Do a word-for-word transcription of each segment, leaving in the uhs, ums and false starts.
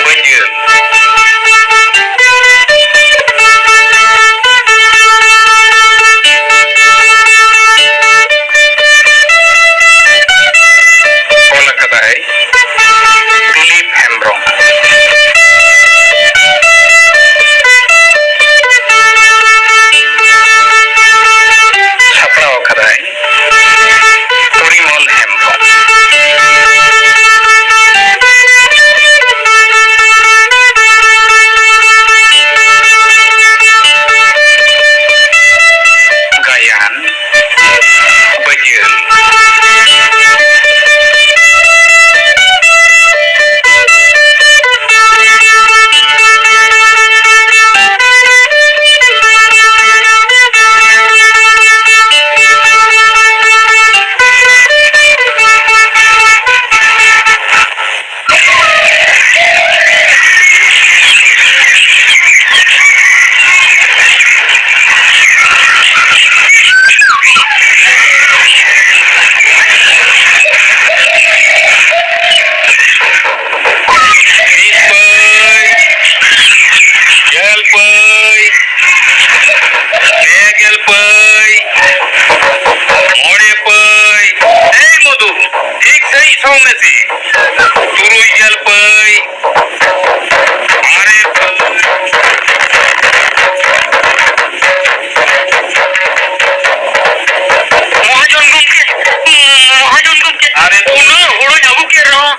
ᱵᱟᱹᱡᱟᱹᱞ᱾ ᱚᱞ ᱟᱠᱟᱫᱟᱭ ᱫᱤᱞᱤᱯ ᱦᱮᱢᱵᱽᱨᱚᱢ᱾ ᱥᱟᱯᱲᱟᱣ ᱟᱠᱟᱫᱟᱭ ᱯᱚᱨᱤᱢᱚᱞ ᱦᱮᱢᱵᱽᱨᱚᱢ᱾ ᱜᱟᱭᱟᱱ, ᱵᱟᱹᱡᱟᱹᱞ᱾ ᱢᱤᱫ ᱯᱟᱹᱭ, ᱜᱮᱞ ᱯᱟᱹᱭ, ᱯᱮ ᱜᱮᱞ ᱯᱟᱹᱭ, ᱢᱚᱬᱮ ᱯᱟᱹᱭ᱾ ᱮᱭ ᱢᱚᱫᱷᱩ, ᱴᱷᱤᱠ ᱥᱟᱺᱦᱤᱡ ᱥᱟᱵ ᱢᱮᱥᱮ᱾ ᱛᱩᱨᱩᱭ ᱜᱮᱞ ᱯᱟᱹᱭ, ᱟᱨᱮ ᱯᱟᱹᱭ᱾ ᱢᱚᱦᱟᱡᱚᱱ ᱜᱚᱢᱠᱮ, ᱢᱚᱦᱟᱡᱚᱱ ᱜᱚᱢᱠᱮ, ᱟᱨᱮ ᱯᱟᱹᱭ᱾ ᱩᱱᱟᱹᱜ ᱦᱩᱲᱩᱧ ᱟᱹᱜᱩ ᱠᱮᱫ ᱨᱮᱦᱚᱸ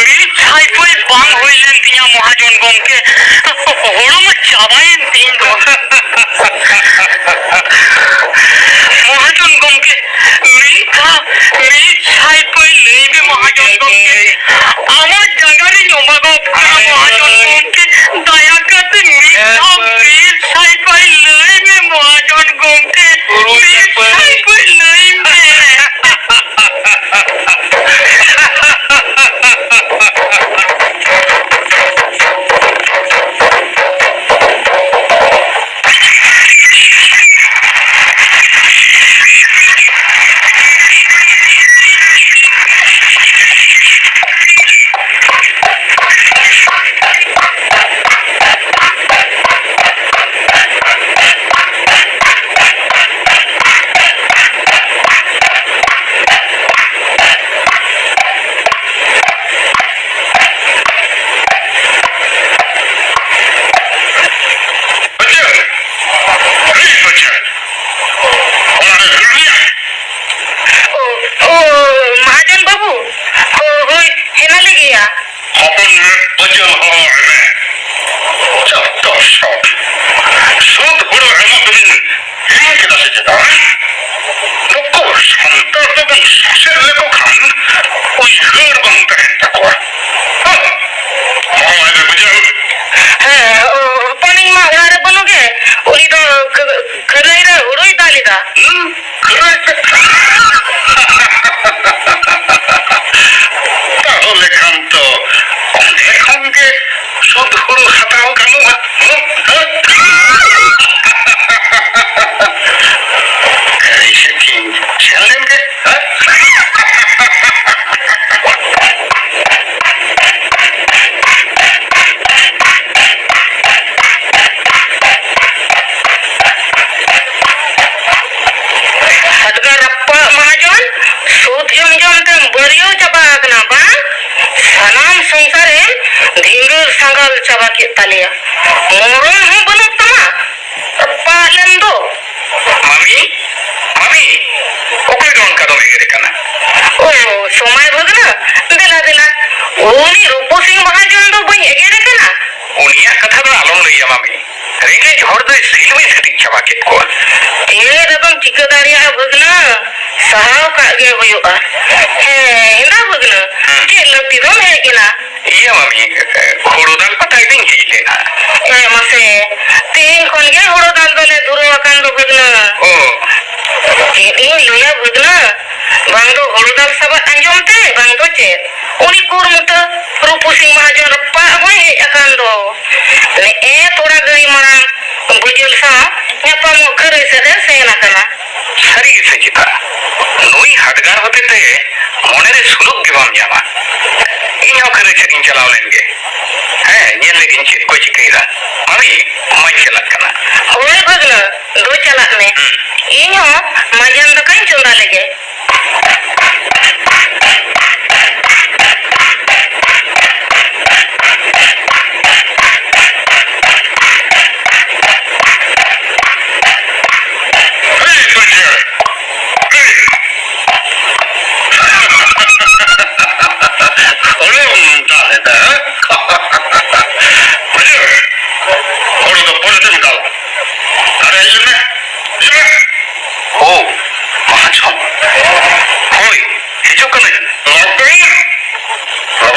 ᱢᱤᱫ ᱥᱟᱭ ᱯᱟᱹᱭ ᱵᱟᱝ ᱦᱩᱭ ᱞᱮᱱ ᱛᱤᱧᱟ ᱢᱚᱦᱟᱡᱚᱱ ᱜᱚᱢᱠᱮ᱾ ᱦᱩᱲᱩ ᱢᱟ ᱪᱟᱵᱟᱭᱮᱱ ᱛᱤᱧ ᱫᱚ᱾ ᱢᱚᱦᱟᱡᱚᱱ ᱜᱚᱢᱠᱮ, ᱢᱤᱫ ᱫᱷᱟᱣ ᱢᱤᱫ ᱥᱟᱭ ᱯᱟᱹᱭ ᱞᱟᱹᱭ ᱢᱮ ᱢᱚᱦᱟᱡᱚᱱ ᱜᱚᱢᱠᱮ᱾ ᱟᱢᱟᱜ ᱡᱟᱸᱜᱟ ᱨᱤᱧ ᱚᱵᱟᱜᱚᱜ ᱠᱟᱱᱟ ᱢᱚᱦᱟᱡᱚᱱ ᱜᱚᱢᱠᱮ᱾ ᱫᱟᱭᱟ ᱠᱟᱛᱮ ᱢᱤᱫ ᱫᱷᱟᱣ ᱢᱤᱫ ᱥᱟᱭ ᱯᱟᱹᱭ ᱞᱟᱹᱭ ᱢᱮ ᱢᱚᱦᱟᱡᱚᱱ ᱜᱚᱢᱠᱮ᱾ ᱢᱤᱫ ᱥᱟᱭ ᱯᱟᱹᱭ ᱞᱟᱹᱭ ᱢᱮ᱾ ᱮᱭᱟ᱾ ᱦᱚᱯᱚᱱ ᱢᱮ, ᱵᱟᱹᱡᱟᱹᱞ ᱦᱚᱦᱚ ᱟᱭ ᱢᱮ᱾ ᱪᱚᱛᱛᱚ ᱥᱚᱴ᱾ ᱥᱩᱫ ᱦᱩᱲᱩ ᱮᱢᱚᱜ ᱫᱚᱵᱤᱱ ᱦᱤᱲᱤᱧ ᱠᱮᱫᱟ ᱥᱮ ᱪᱮᱫ? ᱱᱩᱠᱩ ᱥᱟᱱᱛᱟᱲ ᱫᱚᱵᱚᱱ ᱥᱟᱥᱮᱛ ᱞᱮᱠᱚ ᱠᱷᱟᱱ ᱩᱭᱦᱟᱹᱨ ᱵᱟᱝ ᱛᱟᱦᱮᱱ ᱛᱟᱠᱚᱣᱟ᱾ ᱦᱚᱦᱚ ᱟᱭ ᱢᱮ, ᱵᱟᱹᱡᱟᱹᱞ᱾ ᱦᱮᱸ, ᱚ, ᱦᱚᱯᱚᱱᱤᱧ ᱢᱟ ᱚᱲᱟᱜ ᱨᱮ ᱵᱟᱹᱱᱩᱜ ᱜᱮ᱾ ᱩᱱᱤ ᱫᱚ ᱠᱷᱟᱹ-, ᱠᱷᱟᱹᱨᱟᱹᱭ ᱨᱮ ᱦᱩᱲᱩᱭ ᱫᱟᱞ ᱮᱫᱟ᱾ ᱦᱩᱸ? ᱛᱟᱦᱚᱞᱮ ᱠᱷᱟᱱ ᱛᱚ ᱚᱸᱰᱮ ᱠᱷᱚᱱ ᱜᱮ ᱥᱩᱫ ᱦᱩᱲᱩ ᱦᱟᱛᱟᱣ ᱜᱟᱱᱚᱜᱼᱟ᱾ ᱦᱮᱸ? ᱦᱮᱸ? ᱠᱷᱟᱹᱨᱟᱹᱭ ᱥᱮᱫ ᱜᱤᱧ ᱥᱮᱱ ᱞᱮᱱ ᱜᱮ᱾ ᱦᱮᱸ? ᱦᱟᱰᱜᱟᱨ ᱨᱟᱯᱟᱜ ᱢᱟᱦᱟᱡᱚᱱ, ᱥᱩᱫ ᱡᱚᱢ ᱡᱚᱢ ᱛᱮᱢ ᱵᱟᱹᱨᱭᱟᱹᱣ ᱪᱟᱵᱟ ᱟᱠᱟᱱᱟ ᱵᱟᱝ? ᱥᱟᱱᱟᱢ ᱥᱚᱝᱥᱟᱨ ᱮᱢ ᱫᱷᱤᱸᱜᱟᱹᱨ ᱥᱟᱸᱜᱟᱞ ᱪᱟᱵᱟ ᱠᱮᱫ ᱛᱟᱞᱮᱭᱟ᱾ ᱢᱚᱨᱚᱱ ᱦᱚᱸ ᱵᱟᱹᱱᱩᱜ ᱛᱟᱢᱟ, ᱨᱟᱯᱟᱜ ᱞᱮᱱ ᱫᱚ᱾ ᱢᱟᱢᱤ, ᱢᱟᱢᱤ, ᱚᱠᱚᱭ ᱫᱚ ᱚᱱᱠᱟ ᱫᱚᱢ ᱮᱜᱮᱨᱮ ᱠᱟᱱᱟ? ᱳ, ᱥᱚᱢᱟᱭ ᱵᱷᱟᱹᱜᱽᱱᱟᱹ, ᱫᱮᱞᱟ, ᱫᱮᱞᱟ, ᱩᱱᱤ ᱨᱩᱯᱩ ᱥᱤᱝ ᱢᱟᱦᱟᱡᱚᱱ ᱫᱚ ᱵᱟᱹᱧ ᱮᱜᱮᱨᱮ ᱠᱟᱱᱟ? ᱩᱱᱤᱭᱟᱜ ᱠᱟᱛᱷᱟ ᱫᱚ ᱟᱞᱚᱢ ᱞᱟᱹᱭᱟ, ᱢᱟᱢᱤ᱾ ᱨᱮᱸᱜᱮᱡ ᱦᱚᱲ ᱫᱚᱭ ᱥᱤᱞᱵᱤᱥ ᱠᱟᱹᱴᱤᱡ ᱪᱟᱵᱟ ᱠᱮᱫ ᱠᱚᱣᱟ᱾ ᱪᱮᱫ ᱟᱫᱚᱢ ᱪᱤᱠᱟᱹ ᱫᱟᱲᱮᱭᱟᱜᱼᱟ ᱵᱷᱟᱹᱜᱽᱱᱟᱹ, ᱥᱟᱦᱟᱣ ᱠᱟᱜ ᱜᱮ ᱦᱩᱭᱩᱜᱼᱟ᱾ ᱦᱮᱸ, ᱮᱸᱫᱟ ᱵᱷᱟᱹᱜᱽᱱᱟᱹ, ᱦᱮᱸ᱾ ᱪᱮᱫ ᱞᱟᱹᱠᱛᱤ ᱫᱚᱢ ᱦᱮᱡ ᱮᱱᱟ? ᱤᱭᱟᱹ ᱢᱟᱢᱤ, ᱦᱩᱲᱩ ᱫᱟᱞ ᱠᱟᱛᱷᱟ ᱜᱮᱧ ᱦᱮᱡ ᱞᱮᱱᱟ᱾ ᱦᱮᱸ, ᱢᱟᱥᱮ, ᱛᱮᱦᱮᱧ ᱠᱷᱚᱱ ᱜᱮ ᱦᱩᱲᱩ ᱫᱟᱞ ᱫᱚᱞᱮ ᱫᱷᱩᱨᱟᱹᱣ ᱟᱠᱟᱱ ᱫᱚ ᱵᱷᱟᱹᱜᱽᱱᱟᱹ᱾ ᱚ᱾ ᱪᱮᱫ ᱤᱧ ᱞᱟᱹᱭᱟ ᱵᱷᱟᱹᱜᱽᱱᱟᱹ, ᱵᱟᱝ ᱫᱚ ᱦᱩᱲᱩ ᱫᱟᱞ ᱥᱟᱵᱟᱫ ᱟᱸᱡᱚᱢ ᱛᱮ, ᱵᱟᱝ ᱫᱚ ᱪᱮᱫ? ᱩᱱᱤ ᱠᱩᱨᱢᱩᱴᱟᱹ ᱨᱩᱯᱩ ᱥᱤᱝ ᱢᱟᱦᱟᱡᱚᱱ ᱨᱟᱯᱟᱜ ᱦᱚᱸᱭ ᱦᱮᱡ ᱟᱠᱟᱱ ᱫᱚ᱾ ᱱᱮᱜᱼᱮ ᱛᱷᱚᱲᱟ ᱜᱷᱟᱹᱲᱤ ᱢᱟᱲᱟᱝ ᱵᱟᱹᱡᱟᱹᱞ ᱥᱟᱶ ᱧᱟᱯᱟᱢᱚᱜ ᱠᱷᱟᱹᱨᱟᱹᱭ ᱥᱮᱫ ᱮ ᱥᱮᱱ ᱟᱠᱟᱱᱟ᱾ ᱥᱟᱹᱨᱤ ᱜᱮᱥᱮ ᱪᱮᱛᱟ? ᱱᱩᱭ ᱦᱟᱰᱜᱟᱨ ᱦᱚᱛᱮᱛᱮ ᱢᱚᱱᱮᱨᱮ ᱥᱩᱞᱩᱠ ᱜᱮ ᱵᱟᱢ ᱧᱟᱢᱟ᱾ ᱤᱧ ᱦᱚᱸ ᱠᱷᱟᱹᱨᱟᱹᱭ ᱥᱮᱫ ᱤᱧ ᱪᱟᱞᱟᱣ ᱞᱮᱱ ᱜᱮ᱾ ᱦᱮᱸ, ᱧᱮᱞ ᱞᱮᱜᱤᱧ ᱪᱮᱫ ᱠᱚᱭ ᱪᱤᱠᱟᱹᱭᱮᱫᱟ᱾ ᱢᱟᱢᱤ, ᱢᱟᱧ ᱪᱟᱞᱟᱜ ᱠᱟᱱᱟ᱾ ᱦᱳᱭ ᱵᱷᱟᱹᱜᱽᱱᱟᱹ, ᱫᱩ ᱪᱟᱞᱟᱜ ᱢᱮ᱾ ᱦᱩᱸ᱾ ᱤᱧ ᱦᱚᱸ ᱢᱟᱸᱡᱟᱱ ᱫᱟᱠᱟᱧ ᱪᱚᱸᱫᱟ ᱞᱮᱜᱮ᱾ ᱦᱮᱭ, ᱯᱟᱹᱴᱭᱟᱹ! ᱦᱮᱭ! ᱦᱚᱲᱚᱢ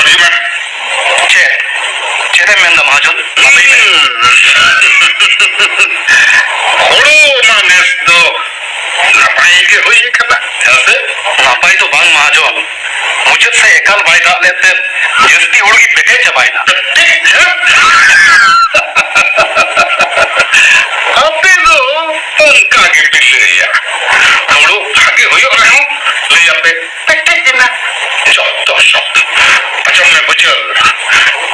ᱵᱩᱡᱷᱟᱹᱣ ᱢᱮ᱾ ᱪᱮᱫ? ᱪᱮᱫ ᱮᱢ ᱢᱮᱱᱫᱟ ᱢᱟᱦᱟᱡᱚᱱ? ᱞᱟᱹᱭ ᱢᱮ᱾ ᱦᱩᱲᱩ ᱢᱟ ᱱᱮᱥ ᱫᱚ ᱱᱟᱯᱟᱭ ᱜᱮ ᱦᱩᱭ ᱠᱟᱱᱟ, ᱦᱮᱸ ᱥᱮ? ᱱᱟᱯᱟᱭ ᱫᱚ ᱵᱟᱝ ᱢᱟᱦᱟᱡᱚᱱ, ᱢᱩᱪᱟᱹᱫ ᱥᱮᱫ ᱮᱠᱟᱞ ᱵᱟᱭ ᱫᱟᱜ ᱞᱮᱫ ᱛᱮ ᱡᱟᱹᱥᱛᱤ ᱦᱩᱲᱩ ᱜᱮ ᱯᱮᱴᱮᱡ ᱪᱟᱵᱟᱭᱮᱱᱟ᱾ ᱟᱯᱮ ᱫᱚ ᱚᱱᱠᱟ ᱜᱮᱯᱮ ᱞᱟᱹᱭᱟ, ᱦᱩᱲᱩ ᱵᱷᱟᱜᱮ ᱦᱩᱭᱩᱜ ᱨᱮᱦᱚᱸ ᱞᱟᱹᱭᱟᱯᱮ ᱯᱮᱴᱮᱡ ᱮᱱᱟ᱾ ᱡᱚᱛᱚ ᱥᱚᱛ᱾ ᱟᱸᱡᱚᱢ ᱢᱮ ᱵᱩᱡᱷᱟᱹᱣ,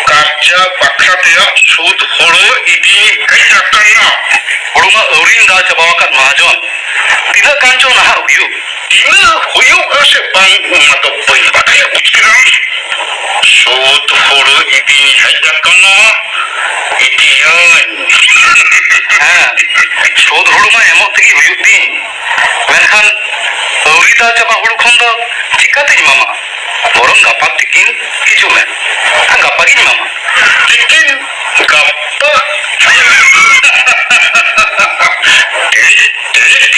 ᱠᱟᱨᱡᱟ ᱵᱟᱠᱷᱨᱟ ᱛᱮᱭᱟᱜ ᱥᱩᱫ ᱦᱳᱲᱳ ᱤᱫᱤ ᱦᱮᱡ ᱟᱠᱟᱱᱟ᱾ ᱦᱳᱲᱳ ᱢᱟ ᱟᱹᱣᱨᱤᱧ ᱫᱟᱞ ᱪᱟᱵᱟ ᱟᱠᱟᱫ ᱢᱟᱦᱟᱡᱚᱱ, ᱛᱤᱱᱟᱹᱜ ᱜᱟᱱ ᱪᱚ ᱱᱟᱦᱟᱜ ᱦᱩᱭᱩᱜ᱾ ᱛᱤᱱᱟᱹᱜ ᱦᱩᱭᱩᱜᱼᱟ ᱥᱮ ᱵᱟᱝ, ᱚᱱᱟ ᱫᱚ ᱵᱟᱹᱧ ᱵᱟᱰᱟᱭᱟ, ᱵᱩᱡᱽ ᱠᱮᱫᱟᱢ? ᱥᱩᱫ ᱦᱳᱲᱳ ᱤᱫᱤ ᱦᱮᱡ ᱟᱠᱟᱱᱟ, ᱤᱫᱤᱭᱟᱹᱧ᱾ ᱦᱮᱸ, ᱥᱩᱫ ᱦᱳᱲᱳ ᱢᱟ ᱮᱢᱚᱜ ᱛᱮᱜᱮ ᱦᱩᱭᱩᱜ ᱛᱤᱧ, ᱢᱮᱱᱠᱷᱟᱱ ᱟᱹᱣᱨᱤ ᱫᱟᱞ ᱪᱟᱵᱟ ᱦᱳᱲᱳ ᱠᱷᱚᱱ ᱫᱚ ᱪᱤᱠᱟᱹᱛᱤᱧ ᱮᱢᱟᱢᱟ? ᱵᱚᱨᱚᱝ ᱜᱟᱯᱟ ᱛᱤᱠᱤᱱ ᱦᱤᱡᱩᱜ ᱢᱮ, ᱜᱟᱯᱟ ᱜᱤᱧ ᱮᱢᱟᱢᱟ᱾ ᱛᱤᱠᱤᱱ? ᱜᱟᱯᱟ? ᱴᱷᱤᱠ, ᱴᱷᱤᱠ,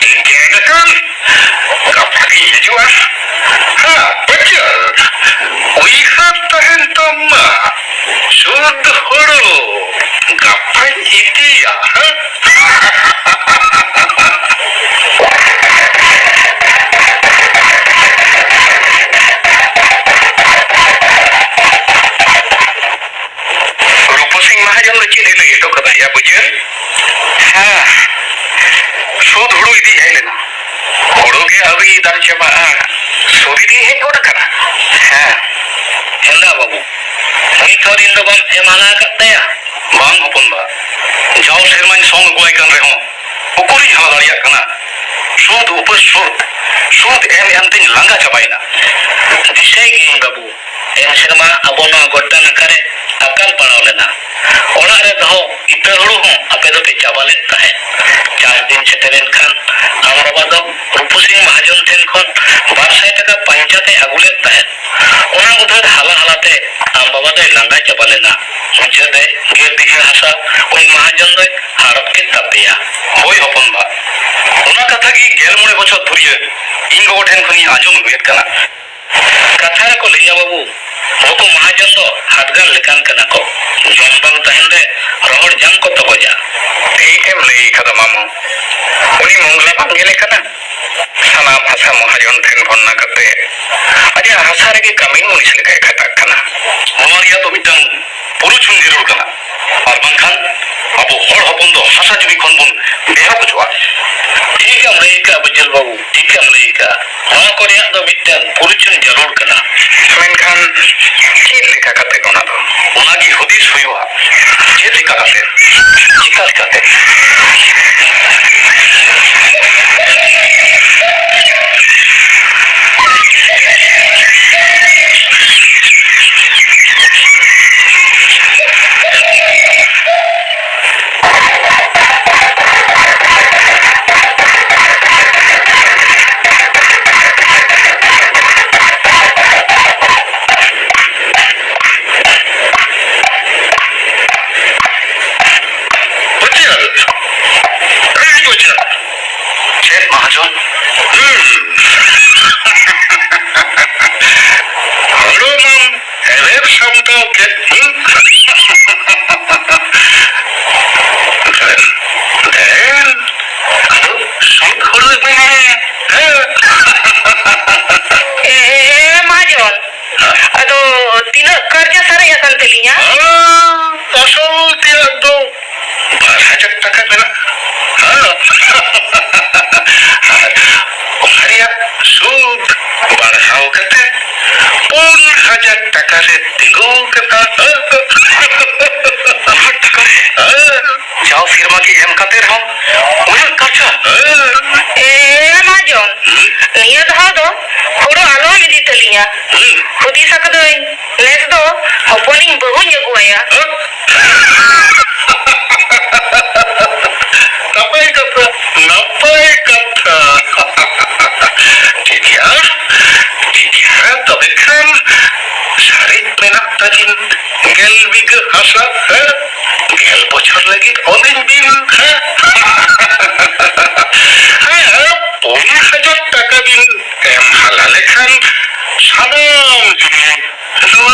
ᱴᱷᱤᱠ ᱜᱮ ᱠᱟᱱ᱾ ᱜᱟᱯᱟ ᱜᱤᱧ ᱦᱤᱡᱩᱜᱼᱟ᱾ ᱦᱮᱸ, ᱵᱩᱡᱷᱟᱹᱣ? ᱩᱭᱦᱟᱹᱨ ᱛᱟᱦᱮᱱ ᱛᱟᱢ ᱢᱟ, ᱥᱩᱫ ᱦᱳᱲᱳ ᱜᱟᱯᱟᱧ ᱤᱫᱤᱭᱟ᱾ ᱦᱮᱸ? ᱨᱩᱯᱟᱹ ᱥᱤᱝ ᱢᱟᱦᱟᱡᱚᱱ ᱫᱚ ᱪᱮᱫ ᱮ ᱞᱟᱹᱭ ᱦᱚᱴᱚ ᱠᱟᱫᱟ ᱭᱟ ᱵᱩᱡᱷᱟᱹᱣ? ᱦᱮᱸ, ᱥᱩᱫ ᱦᱩᱲᱩ ᱤᱫᱤ ᱦᱮᱡ ᱞᱮᱱᱟ᱾ ᱦᱩᱲᱩ ᱜᱮ ᱟᱹᱣᱨᱤ ᱫᱟᱞ ᱪᱟᱵᱟᱜᱼᱟ, ᱥᱩᱫ ᱤᱫᱤ ᱦᱮᱡ ᱜᱚᱫ ᱟᱠᱟᱱᱟ᱾ ᱦᱮᱸ᱾ ᱦᱮᱸᱫᱟ ᱵᱟᱹᱵᱩ, ᱱᱤᱛ ᱦᱚᱸ ᱨᱤᱱ ᱫᱚ ᱵᱟᱢ ᱮᱢ ᱦᱟᱞᱟ ᱟᱠᱟᱫ ᱛᱟᱭᱟ? ᱵᱟᱝ ᱦᱚᱯᱚᱱ ᱵᱟ, ᱡᱟᱣ ᱥᱮᱨᱢᱟᱧ ᱥᱚᱝ ᱟᱹᱜᱩᱣᱟᱭ ᱠᱟᱱ ᱨᱮᱦᱚᱸ ᱩᱠᱩᱨᱤᱧ ᱦᱟᱞᱟ ᱫᱟᱲᱮᱭᱟᱜ ᱠᱟᱱᱟ᱾ ᱥᱩᱫ ᱩᱯᱟᱹᱥ ᱥᱩᱫ, ᱥᱩᱫ ᱮᱢ ᱮᱢ ᱛᱮᱧ ᱞᱟᱸᱜᱟ ᱪᱟᱵᱟᱭᱮᱱᱟ᱾ ᱫᱤᱥᱟᱹᱭ ᱜᱤᱭᱟᱹᱧ ᱵᱟᱹᱵᱩ, ᱮᱱ ᱥᱮᱨᱢᱟ ᱟᱵᱚ ᱱᱚᱣᱟ ᱜᱚᱰᱰᱟ ᱱᱟᱠᱷᱟ ᱨᱮ ᱟᱠᱟᱞ ᱯᱟᱲᱟᱣ ᱞᱮᱱᱟ᱾ ᱚᱲᱟᱜ ᱨᱮ ᱫᱚᱦᱚ ᱤᱛᱟᱹ ᱦᱩᱲᱩ ᱦᱚᱸ ᱟᱯᱮ ᱫᱚᱯᱮ ᱪᱟᱵᱟ ᱞᱮᱫ ᱛᱟᱦᱮᱸᱫ᱾ ᱪᱟᱥ ᱫᱤᱱ ᱥᱮᱴᱮᱨᱮᱱ ᱠᱷᱟᱱ ᱟᱢ ᱵᱟᱵᱟ ᱫᱚ ᱨᱩᱯᱩ ᱥᱤᱝ ᱢᱟᱦᱟᱡᱚᱱ ᱴᱷᱮᱱ ᱠᱷᱚᱱ ᱵᱟᱨ ᱥᱟᱭ ᱴᱟᱠᱟ ᱯᱟᱧᱪᱟᱛ ᱮ ᱟᱹᱜᱩ ᱞᱮᱫ ᱛᱟᱦᱮᱸᱫ᱾ ᱚᱱᱟ ᱩᱫᱷᱟᱹᱨ ᱦᱟᱞᱟ ᱦᱟᱞᱟᱛᱮ ᱟᱢ ᱵᱟᱵᱟ ᱫᱚᱭ ᱞᱟᱸᱜᱟ ᱪᱟᱵᱟ ᱞᱮᱱᱟ᱾ ᱢᱩᱪᱟᱹᱫ ᱨᱮ ᱜᱮᱞ ᱵᱤᱜᱷᱟᱹ ᱦᱟᱥᱟ ᱩᱱᱤ ᱢᱟᱦᱟᱡᱚᱱ ᱫᱚᱭ ᱦᱟᱲᱚᱯ ᱠᱮᱫ ᱛᱟᱯᱮᱭᱟ᱾ ᱦᱳᱭ ᱦᱚᱯᱚᱱ ᱵᱟ, ᱚᱱᱟ ᱠᱟᱛᱷᱟ ᱜᱮ ᱜᱮᱞ ᱢᱚᱬᱮ ᱵᱚᱪᱷᱚᱨ ᱫᱷᱩᱨᱤᱭᱟᱹ ᱤᱧ ᱜᱚᱜᱚ ᱴᱷᱮᱱ ᱠᱷᱚᱱᱤᱧ ᱟᱸᱡᱚᱢ ᱟᱹᱜᱩᱭᱮᱫ ᱠᱟᱱᱟ᱾ ᱠᱟᱛᱷᱟ ᱨᱮᱠᱚ ᱞᱟᱹᱭᱟ ᱵᱟᱹᱵᱩ, ᱱᱩᱠᱩ ᱢᱟᱦᱟᱡᱚᱱ ᱫᱚ ᱦᱟᱰᱜᱟᱨ ᱞᱮᱠᱟᱱ ᱠᱟᱱᱟ ᱠᱚ᱾ ᱡᱚᱢ ᱵᱟᱝ ᱛᱟᱦᱮᱱ ᱨᱮ ᱨᱚᱦᱚᱲ ᱡᱟᱝ ᱠᱚ ᱛᱚᱜᱚᱡᱟ᱾ ᱴᱷᱤᱠ ᱮᱢ ᱞᱟᱹᱭ ᱠᱟᱫᱟ ᱢᱟᱢᱚ᱾ ᱩᱱᱤ ᱢᱚᱝᱜᱚᱞᱟ ᱵᱟᱢ ᱧᱮᱞᱮ ᱠᱟᱱᱟ? ᱥᱟᱱᱟᱢ ᱦᱟᱥᱟ ᱢᱚᱦᱟᱡᱚᱱ ᱴᱷᱮᱱ ᱵᱷᱚᱨᱱᱟ ᱠᱟᱛᱮ ᱟᱡᱟᱜ ᱦᱟᱥᱟ ᱨᱮᱜᱮ ᱠᱟᱹᱢᱤ ᱢᱩᱱᱤᱥ ᱞᱮᱠᱟᱭ ᱠᱷᱟᱴᱟᱜ ᱠᱟᱱᱟ᱾ ᱱᱚᱣᱟ ᱨᱮᱭᱟᱜ ᱫᱚ ᱢᱤᱫᱴᱟᱝ ᱯᱩᱨᱩᱪᱷᱩᱱ ᱡᱟᱹᱨᱩᱲ ᱠᱟᱱᱟ, ᱟᱨ ᱵᱟᱝᱠᱷᱟᱱ ᱟᱵᱚ ᱦᱚᱲ ᱦᱚᱯᱚᱱ ᱫᱚ ᱦᱟᱥᱟ ᱡᱩᱢᱤ ᱠᱷᱚᱱ ᱵᱚᱱ ᱵᱮᱦᱚᱠ ᱚᱪᱚᱜᱼᱟ᱾ ᱴᱷᱤᱠ ᱮᱢ ᱞᱟᱹᱭ ᱟᱠᱟᱫᱼᱟ ᱵᱟᱹᱡᱟᱹᱞ ᱵᱟᱹᱵᱩ, ᱴᱷᱤᱠ ᱮᱢ ᱞᱟᱹᱭ ᱟᱠᱟᱫᱼᱟ᱾ ᱱᱚᱣᱟ ᱠᱚ ᱨᱮᱭᱟᱜ ᱫᱚ ᱢᱤᱫᱴᱟᱝ ᱯᱩᱨᱩᱪᱷᱩᱱ ᱡᱟᱹᱨᱩᱲ ᱠᱟᱱᱟ᱾ ᱢᱮᱱᱠᱷᱟᱱ ᱪᱮᱫ ᱞᱮᱠᱟ ᱠᱟᱛᱮ ᱚᱱᱟ ᱫᱚ? ᱚᱱᱟ ᱜᱮ ᱦᱩᱫᱤᱥ ᱦᱩᱭᱩᱜᱼᱟ᱾ ᱪᱮᱫ ᱞᱮᱠᱟ ᱠᱟᱛᱮ? ᱪᱤᱠᱟ ᱞᱮᱠᱟᱛᱮ? ᱩᱪᱟᱹᱲ! ᱨᱟᱡᱽ ᱩᱪᱟᱹᱲ! ᱪᱮᱫ ᱢᱟᱦᱟᱡᱚᱱ? ᱦᱩᱸ᱾ ᱦᱩᱲᱩ ᱢᱟᱢ ᱮᱨᱮᱲ ᱥᱟᱢᱴᱟᱣ ᱠᱮᱫ, ᱦᱩᱸ? ᱫᱮᱱ, ᱫᱮᱱ, ᱟᱫᱚ ᱥᱩᱫ ᱦᱩᱲᱩ ᱤᱫᱤ ᱢᱮ᱾ ᱦᱮᱸ᱾ ᱮ, ᱮ, ᱮ, ᱢᱟᱦᱟᱡᱚᱱ, ᱟᱫᱚ ᱛᱤᱱᱟᱹᱜ ᱠᱟᱨᱡᱟ ᱥᱟᱨᱮᱡ ᱟᱠᱟᱱ ᱛᱟᱹᱞᱤᱧᱟ? ᱦᱮᱸ, ᱟᱥᱚᱞ ᱛᱮᱭᱟᱜ ᱫᱚ ᱵᱟᱨ ᱦᱟᱡᱟᱨ ᱴᱟᱠᱟ ᱢᱮᱱᱟᱜᱼᱟ᱾ ᱦᱮᱸ᱾ ᱟᱨ ᱚᱱᱟ ᱨᱮᱭᱟᱜ ᱥᱩᱫ ᱵᱟᱲᱦᱟᱣ ᱠᱟᱛᱮ ᱯᱩᱱ ᱦᱟᱡᱟᱨ ᱴᱟᱠᱟ ᱨᱮ ᱛᱤᱸᱜᱩ ᱠᱟᱱᱟ᱾ ᱯᱩᱱ ᱦᱟᱡᱟᱨ ᱴᱟᱠᱟ ᱨᱮ? ᱦᱮᱸ᱾ ᱡᱟᱣ ᱥᱮᱨᱢᱟ ᱜᱮ ᱮᱢ ᱠᱟᱛᱮ ᱨᱮᱦᱚᱸ ᱩᱱᱟᱹᱜ ᱠᱟᱨᱡᱟ? ᱦᱮᱸ᱾ ᱮ ᱢᱟᱦᱟᱡᱚᱱ, ᱦᱩᱸ? ᱱᱤᱭᱟᱹ ᱫᱷᱟᱣ ᱫᱚ ᱦᱳᱲᱳ ᱟᱞᱚᱢ ᱤᱫᱤ ᱛᱟᱹᱞᱤᱧᱟ᱾ ᱦᱩᱸ᱾ ᱦᱩᱫᱤᱥ ᱟᱠᱟᱫᱟᱹᱧ, ᱱᱮᱥ ᱫᱚ ᱦᱚᱯᱚᱱᱤᱧ ᱵᱟᱹᱦᱩᱧ ᱟᱹᱜᱩ ᱟᱭᱟ᱾ ᱱᱟᱯᱟᱭ ᱠᱟᱛᱷᱟ, ᱱᱟᱯᱟᱭ ᱠᱟᱛᱷᱟ᱾ ᱴᱷᱤᱠ ᱜᱮᱭᱟ, ᱴᱷᱤᱠ ᱜᱮᱭᱟ, ᱛᱚᱵᱮ ᱠᱷᱟᱱ ᱥᱟᱨᱮᱡ ᱢᱮᱱᱟᱜ ᱛᱟᱹᱠᱤᱱ ᱜᱮᱞ ᱵᱤᱜᱷᱟᱹ ᱦᱟᱥᱟ, ᱦᱮᱸ? ᱜᱮᱞ ᱵᱚᱪᱷᱚᱨ ᱞᱟᱹᱜᱤᱫ ᱚᱞᱤᱧ ᱵᱤᱱ, ᱦᱮᱸ? ᱦᱮᱸ, ᱯᱩᱱ ᱦᱟᱡᱟᱨ ᱴᱟᱠᱟ ᱵᱤᱱ ᱮᱢ ᱦᱟᱞᱟ ᱞᱮᱠᱷᱟᱱ ᱥᱟᱱᱟᱢ ᱡᱩᱢᱤ ᱨᱩᱣᱟᱹᱲ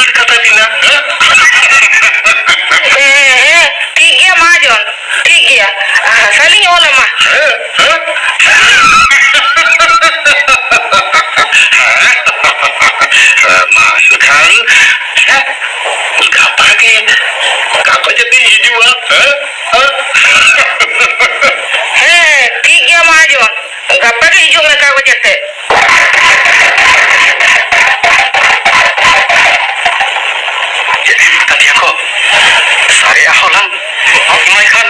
ᱦᱮᱸ, ᱦᱮᱸ, ᱴᱷᱤᱠ ᱜᱮᱭᱟ ᱢᱟᱦᱟᱡᱚᱱ, ᱴᱷᱤᱠ ᱜᱮᱭᱟ, ᱦᱟᱥᱟ ᱞᱤᱧ ᱚᱞ ᱟᱢᱟ᱾ ᱦᱮᱸ, ᱦᱮᱸ᱾ ᱦᱮᱸ, ᱢᱟ ᱮᱱᱠᱷᱟᱱ, ᱦᱮᱸ, ᱜᱟᱯᱟ ᱜᱮ, ᱜᱟᱯᱟ ᱡᱩᱫᱤ ᱦᱤᱡᱩᱜᱼᱟ, ᱦᱮᱸ, ᱦᱮᱸ᱾ ᱦᱮᱸ, ᱴᱷᱤᱠ ᱜᱮᱭᱟ ᱢᱟᱦᱟᱡᱚᱱ, ᱜᱟᱯᱟ ᱜᱮ ᱦᱤᱡᱩᱜ ᱢᱮ ᱮᱜᱟᱨᱚ ᱵᱟᱡᱮ ᱥᱮᱫ᱾ ᱪᱮᱫ ᱮᱢ ᱢᱮᱛᱟ ᱫᱮᱭᱟ ᱠᱚ? ᱥᱟᱨᱮᱡᱟᱜ ᱦᱚᱞᱟᱝ ᱮᱢᱟᱭ ᱠᱷᱟᱱ